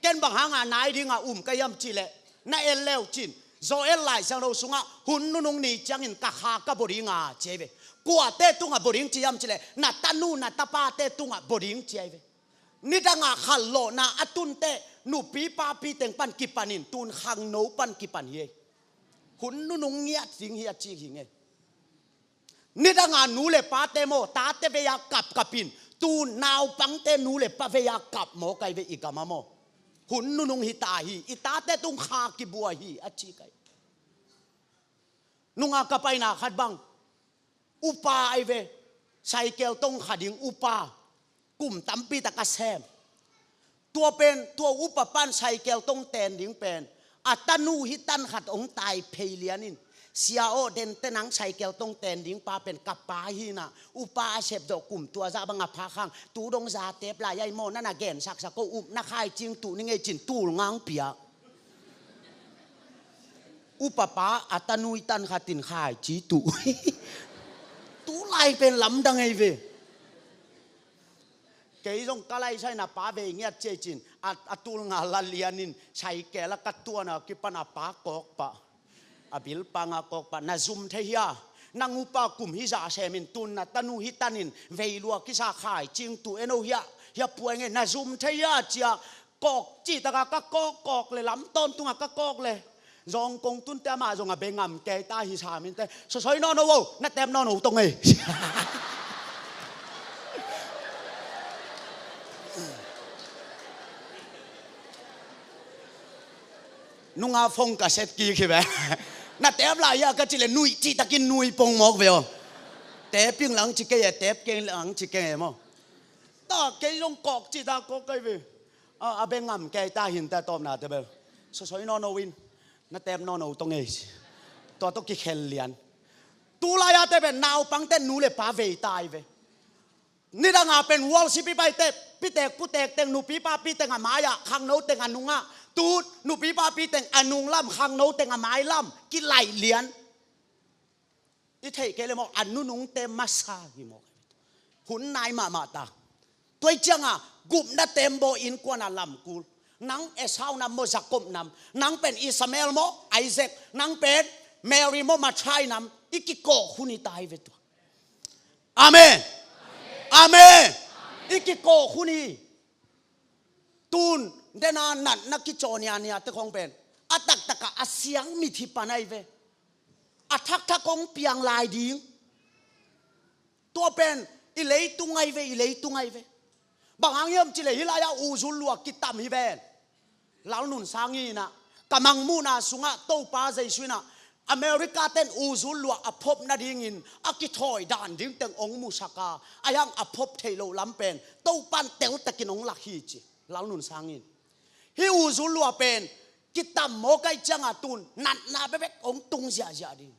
Ken bang hanga nai dinga um ka hiam cih leh na en leu cin Joel Lai Siangtho sungah hun nunung ni ciangin ka kha ka baw dinga ci ai ve. Kuate tungah baw ding ci hiam cih leh na tanu na tapate tungah baw ding ci ai ve. Nidanga khanlawhna a tunte nupi papi teng pan kipanin tun khangno pan kipan hi ei. Hun nunung ngiat ding hi a ci hi ngei. Nidanga nu le pate maw tate vei-a kapkapin tun naupangte nu le pa vei-a kap maw kai ve i gama maw. Hun nunung hi ta hi i tate tung kha kibua hi a ci kai. Nunga ka paina khat bang upa ai ve. Saikel tong kha ding upa. Kum tampi tak a sem. Tua pen tua upa pan saikel tong ten ding pen a tanu hi tan khat ong tai phei lianin sia aw dente nang saikel tong ten ding pa pen ka pa hina upa a sep zawh kum tua zah bang a pha khang tu dong za tep lai ai maw nana gen saksak ko up na khai cing tuh ni ngei cin tul ngang pia. Upa pa a tanui tan khatin khai ci tuh. Tulai pen lamdang ei ve. Kei zong ka lai saina pa vei ngiat ciai cin a tul nga la lianin saikel a ka tuana kipan a pa kawk pah. A bilpanga kawk pah na zum thei hia. Nang upa kum hi zah semin tun na tanu hi tanin veilua kisa khai cing tuh eno hia. Hia puai nge na zum thei hia cia. Kawk cih taka ka kawk kawk le lam tawntunga ka kawk le. Zawng kong tunte amah zong a bengam kei ta hi sa minte sosoi nawno o na tep nawno tong ei. Nunga phone ka set kik hi ve. Na tep lai hia ka cih le nuih cih takin nuih pong mawk ve aw. Tep ing lang ci kei e tep kei lang ci kei e maw. Ta kei zong kawk cih ta kawk kai ve. A bengam kei ta hin ta tawpna te bel sosoi nawno in na tep nawno tong ei. Tua tawh kikhel lian. Tulai-a te pen naupangte nu le pa vei tai ve. Nidanga pen worship i paite pitek putek teng nupi papi teng a mai-ah khangno teng a nungah tut nupi papi teng a nunglam khangno teng a mailam kilaih lian. I theih kei le maw a nunungte masa hi maw. Hun nai mahmah ta. Tuai cianga gupna tembaw innkuana lamkul. Nang Esau nam maw Jakob nam. Nang pen Ismael maw Isaac. Nang pen Mary maw Mathai nam. I kikawk hun i tai ve tua. Amen. Amen. I kikawk hun i. Tun dena natna kicaw niania te khong pen a taktaka a siang mit hi pan ai ve. A thakthak kong piang lai ding. Tua pen i leitung ai ve i leitung ai ve. Bang hang hiam cile hilai-a uzul lua kitam hi ven. Lalnun sang inah ka mangmuhna sungah Topa Jesu inah America ten uzul lua a phop nadingin a kithawi dan ding teng ong musaka a hiang a phop theih loh lam pen Topan teltakin ong lak hi ci. Lalnun sang in hi uzul lua pen kitam mawkaih cianga tun natna bebek ong tung ziahziah ding.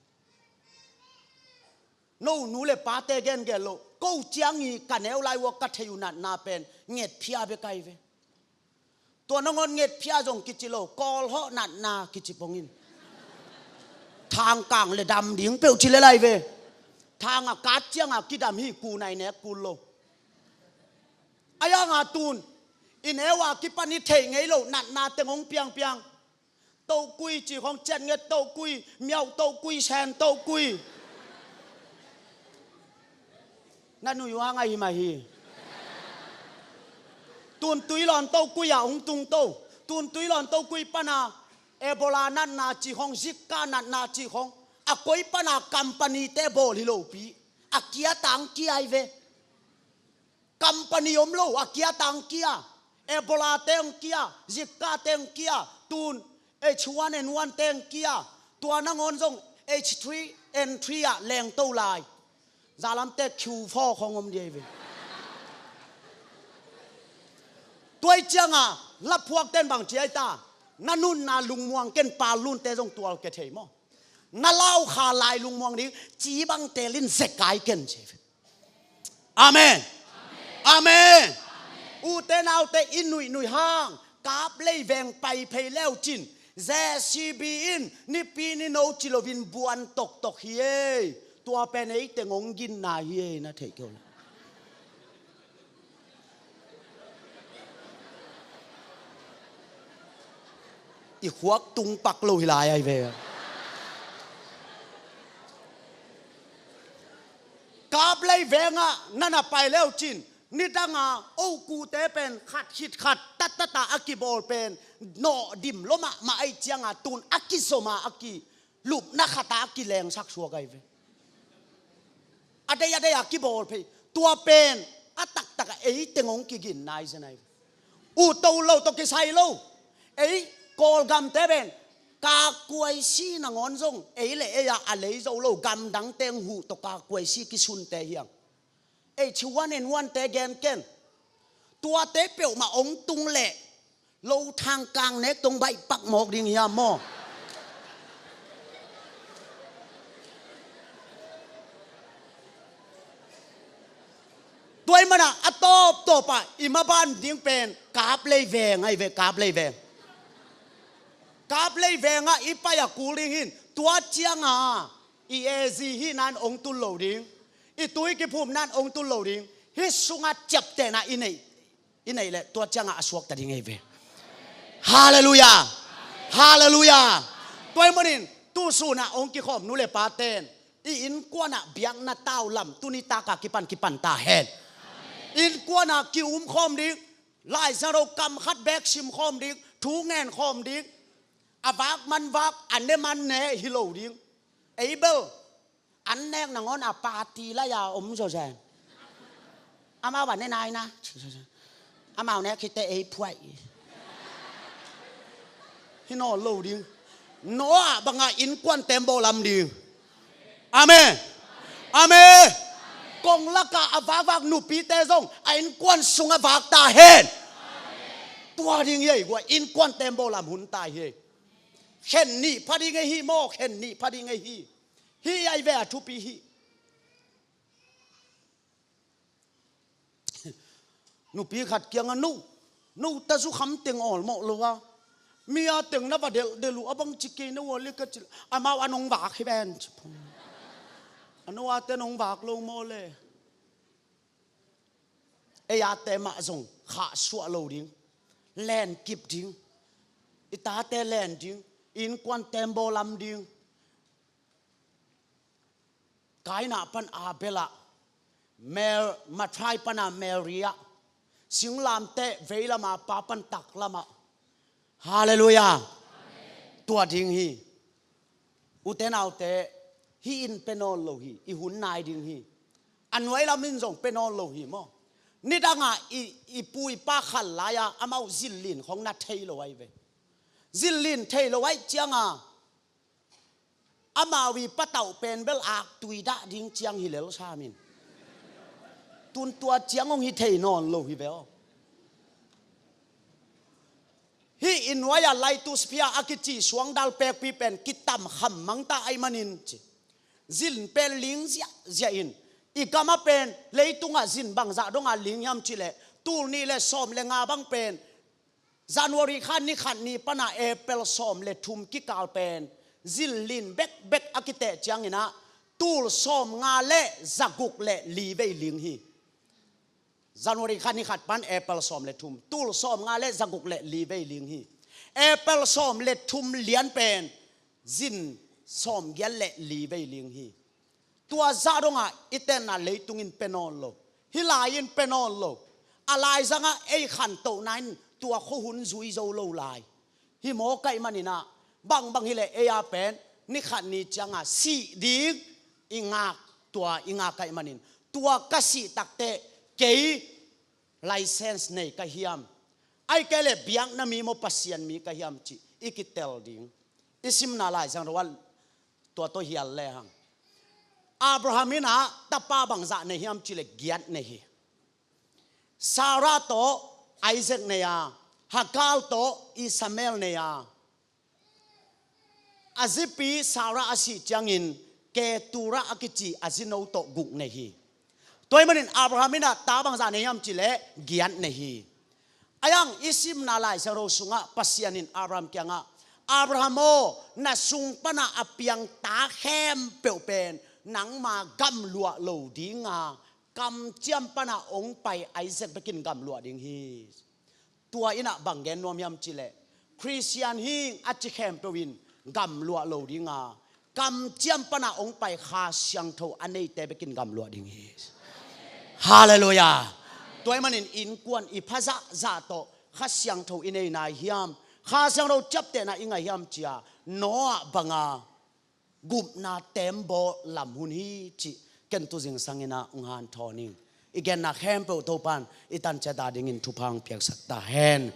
No nu le pate gen gen lo. Ko ciang i ka neu lai ua ka thei uh natna pen ngetphia bek ahi ve. Tua nangawn ngetphia zong kici lo, Kawlhawh natna kici pongin. Thangkang le dam ding peuh ci le lai ve. Thang a kat cianga kidam hi, ku nai nek kul lo. A yanga tun i neu a kipan i theih ngei lo natna teng hong piangpiang. Tohkui ci khong, ciatnget tohkui, miauh tohkui, sen tohkui. Na nui uh hang ahi mah hi. Tun tuilawn tohkui a hong tung to. Tun tuilawn tohkui pana Ebola natna ci khong, Zika natna ci khong, a koi pana company te bawl hi lopi. A kia tang kia hi ve. Company om lo, a kia tang kia. Ebola teng kia, Zika teng kia, tun H one N one teng kia. Tua nangawn zong H three N three ah lengto lai. Zalamte Q four khong om dia hi ve. Tuai cianga laphuak ten bang ci ai ta. Na nunna lungmuang ken, pal lunte zong tual ke thei maw? Na lau kha lai lungmuang ding, ci bang telin zekai ken ci. Amen. Amen. Ute naute, i nuihnui hang Kaplei veng pai phei leu cin, J C B in nipi ni no ci loin buan toktok hi ei. Tua pen ei teng hong ginna hi ei, na theih kei uh la. I khuak tung pak lo hi lai ai ve. Kaplei vengah na na pai leu cin, nidanga okute pen khat khit khat tattata a kibawl pen nawh dim lo mahmah ai cianga tun a kizoma a ki lupna khata a kilengsak suak ai ve. A dei a dei a kibawl phei. Tua pen a taktaka ei teng hong kiginna hi zen ai ve. Uto lo tawh kisai lo. Ei Kawlgamte pen kakuaisi nangawn zong ei le ei a a lei zo lo, gamdang teng huh tawh kakuaisi kisunte hiang. Ei ci one and one te gen ken. Tuate peuhmah hong tung leh lo thangkang nek tong baih pak mawk ding hiam maw? Tuai mana a tawptawpa i maban ding pen Kaplei veng ai ve, Kaplei veng. Kaplei vengah i pai a kul ding hin, tua cianga i A Z hi nan hong tul lo ding, i tui kiphum nan hong tul lo ding, hi sunga ciaptehna i neih, i neih leh tua cianga a suakta ding ei ve. Halleluiah. Halleluiah. Tuai manin tusuna hong kikhawm nu le paten i innkuana biakna tau lam tuni taka kipan kipan ta hen. Innkuana ki-um khawm ding, Laisiangtho kam khat bek sim khawm ding, thu ngen khawm ding, a vak man vak, a ne man ne hi lo ding. Ei bel an nek nangawn a party lai-a om zawzen. Amau a ne nai na. Amau nek khit teh ei phuaih. Hi nawn lo ding. Noah banga innkuan tembaw lam ding. Amen. Amen. Kong laka a vakvak nupite zong a innkuan sung a vak ta hen. Tua ding hi ei, gua innkuan tembaw lam hun ta hi ei. Khen nih pha ding ei hi maw, khen nih pha ding ei hi. Hi ai ve a thupi hi. Nupi khat kiangah, "No, no ta zukham teng awlmawh lo a, mi a teng na va delhdel uh a bang ci kei na ua le," ka cih. Amau a nong vak hi ven ci phung. A no a te nong vak lo maw le. Ei a te mah zong khahsuah lo ding, len kip ding, i tate len ding, innkuan tembaw lam ding. Kaina pan Abel ah, Mer-, Matthai pana Mary ah, singlamteh veilama pa pan taklamah. Halleluiah. Tua ding hi. Ute naute, hih in pia nawn lo hi, i hun nai ding hi. A nuai lam in zong pia nawn lo hi maw? Nidangah i, i pu i pa khal lai-a amau zillin khong na thei lo ai ve. Zillin thei lo ai cianga amau i patauh pen bel aktui dah ding ciang hi lel sam in. Tun tua ciang hong hi thei nawn lo hi ve aw. Hih i nuai-a laitus phia a kici suangdal pekpi pen kitam kham mangta ai manin ci. Zin pen ling ziahziah in, i gam ah pen leitungah zin bangzah dongah ling hiam cih leh, tul nih le sawm le nga bang pen January kha ni khat ni pana April sawm le thum kikal pen zin lin bekbek a kiteh ciangin ah tul sawm nga le za guk le li vei ling hi. January kha ni khat pan April sawm le thum, tul sawm nga le za guk le li vei ling hi. April sawm le thum lian pen zin sawm giat le li vei ling hi. Tua zah dongah i tenna leitung in pia nawn lo, hih lai in pia nawn lo. A laizangah ei khantohna in tua khuahun zui zo lo lai. Hi mawk ahih manin ah, bangbang hileh ei a pen ni khat ni ciangah sih ding i ngak, tua i ngak ahih manin, tua ka sih takteh kei license nei ka hiam, ahih kei leh biakna mi maw, Pasian mi ka hiam cih i kitel ding. I simna Lai Siangtho ah tua tawh hial lehang, Abraham in ah tapa bangzah nei hiam cih leh giat nei hi. Sarah tawh Isaac nei a, Hagar tawh Ishmael nei a, a zipi Sarah a sih ciangin Keturah a kici a zino tawh guk nei hi. Tua ahih manin Abraham in ah ta bangzah nei hiam cih leh giat nei hi. Ayang i simna Lai Siangtho sungah Pasian in Abraham kiangah, Abraham aw, na sung pana a piang ta khempeuh pen nangma gamluah lo dinga, kamciam pana hong pai Isaac bekin gamluah ding hi. Tua in ah bang gen nuam hiam cih leh, Khristian hi ing a ci khempeuh in gamluah lo dinga, kamciam pana hong pai Kha Siangtho a neite bekin gamluah ding hi. Halleluiah. Tua ahih manin innkuan i pha zahzah tawh Kha Siangtho i nei nai hiam, Kha Siangtho ciaptehna i ngah hiam ci-a, Noah banga gupna tembaw lam hun hi cih ken tu zingsang in ah hong hanthawn ing. I genna khempeuh Topa'n i tan ciat a dingin thupha hong piaksak ta hen.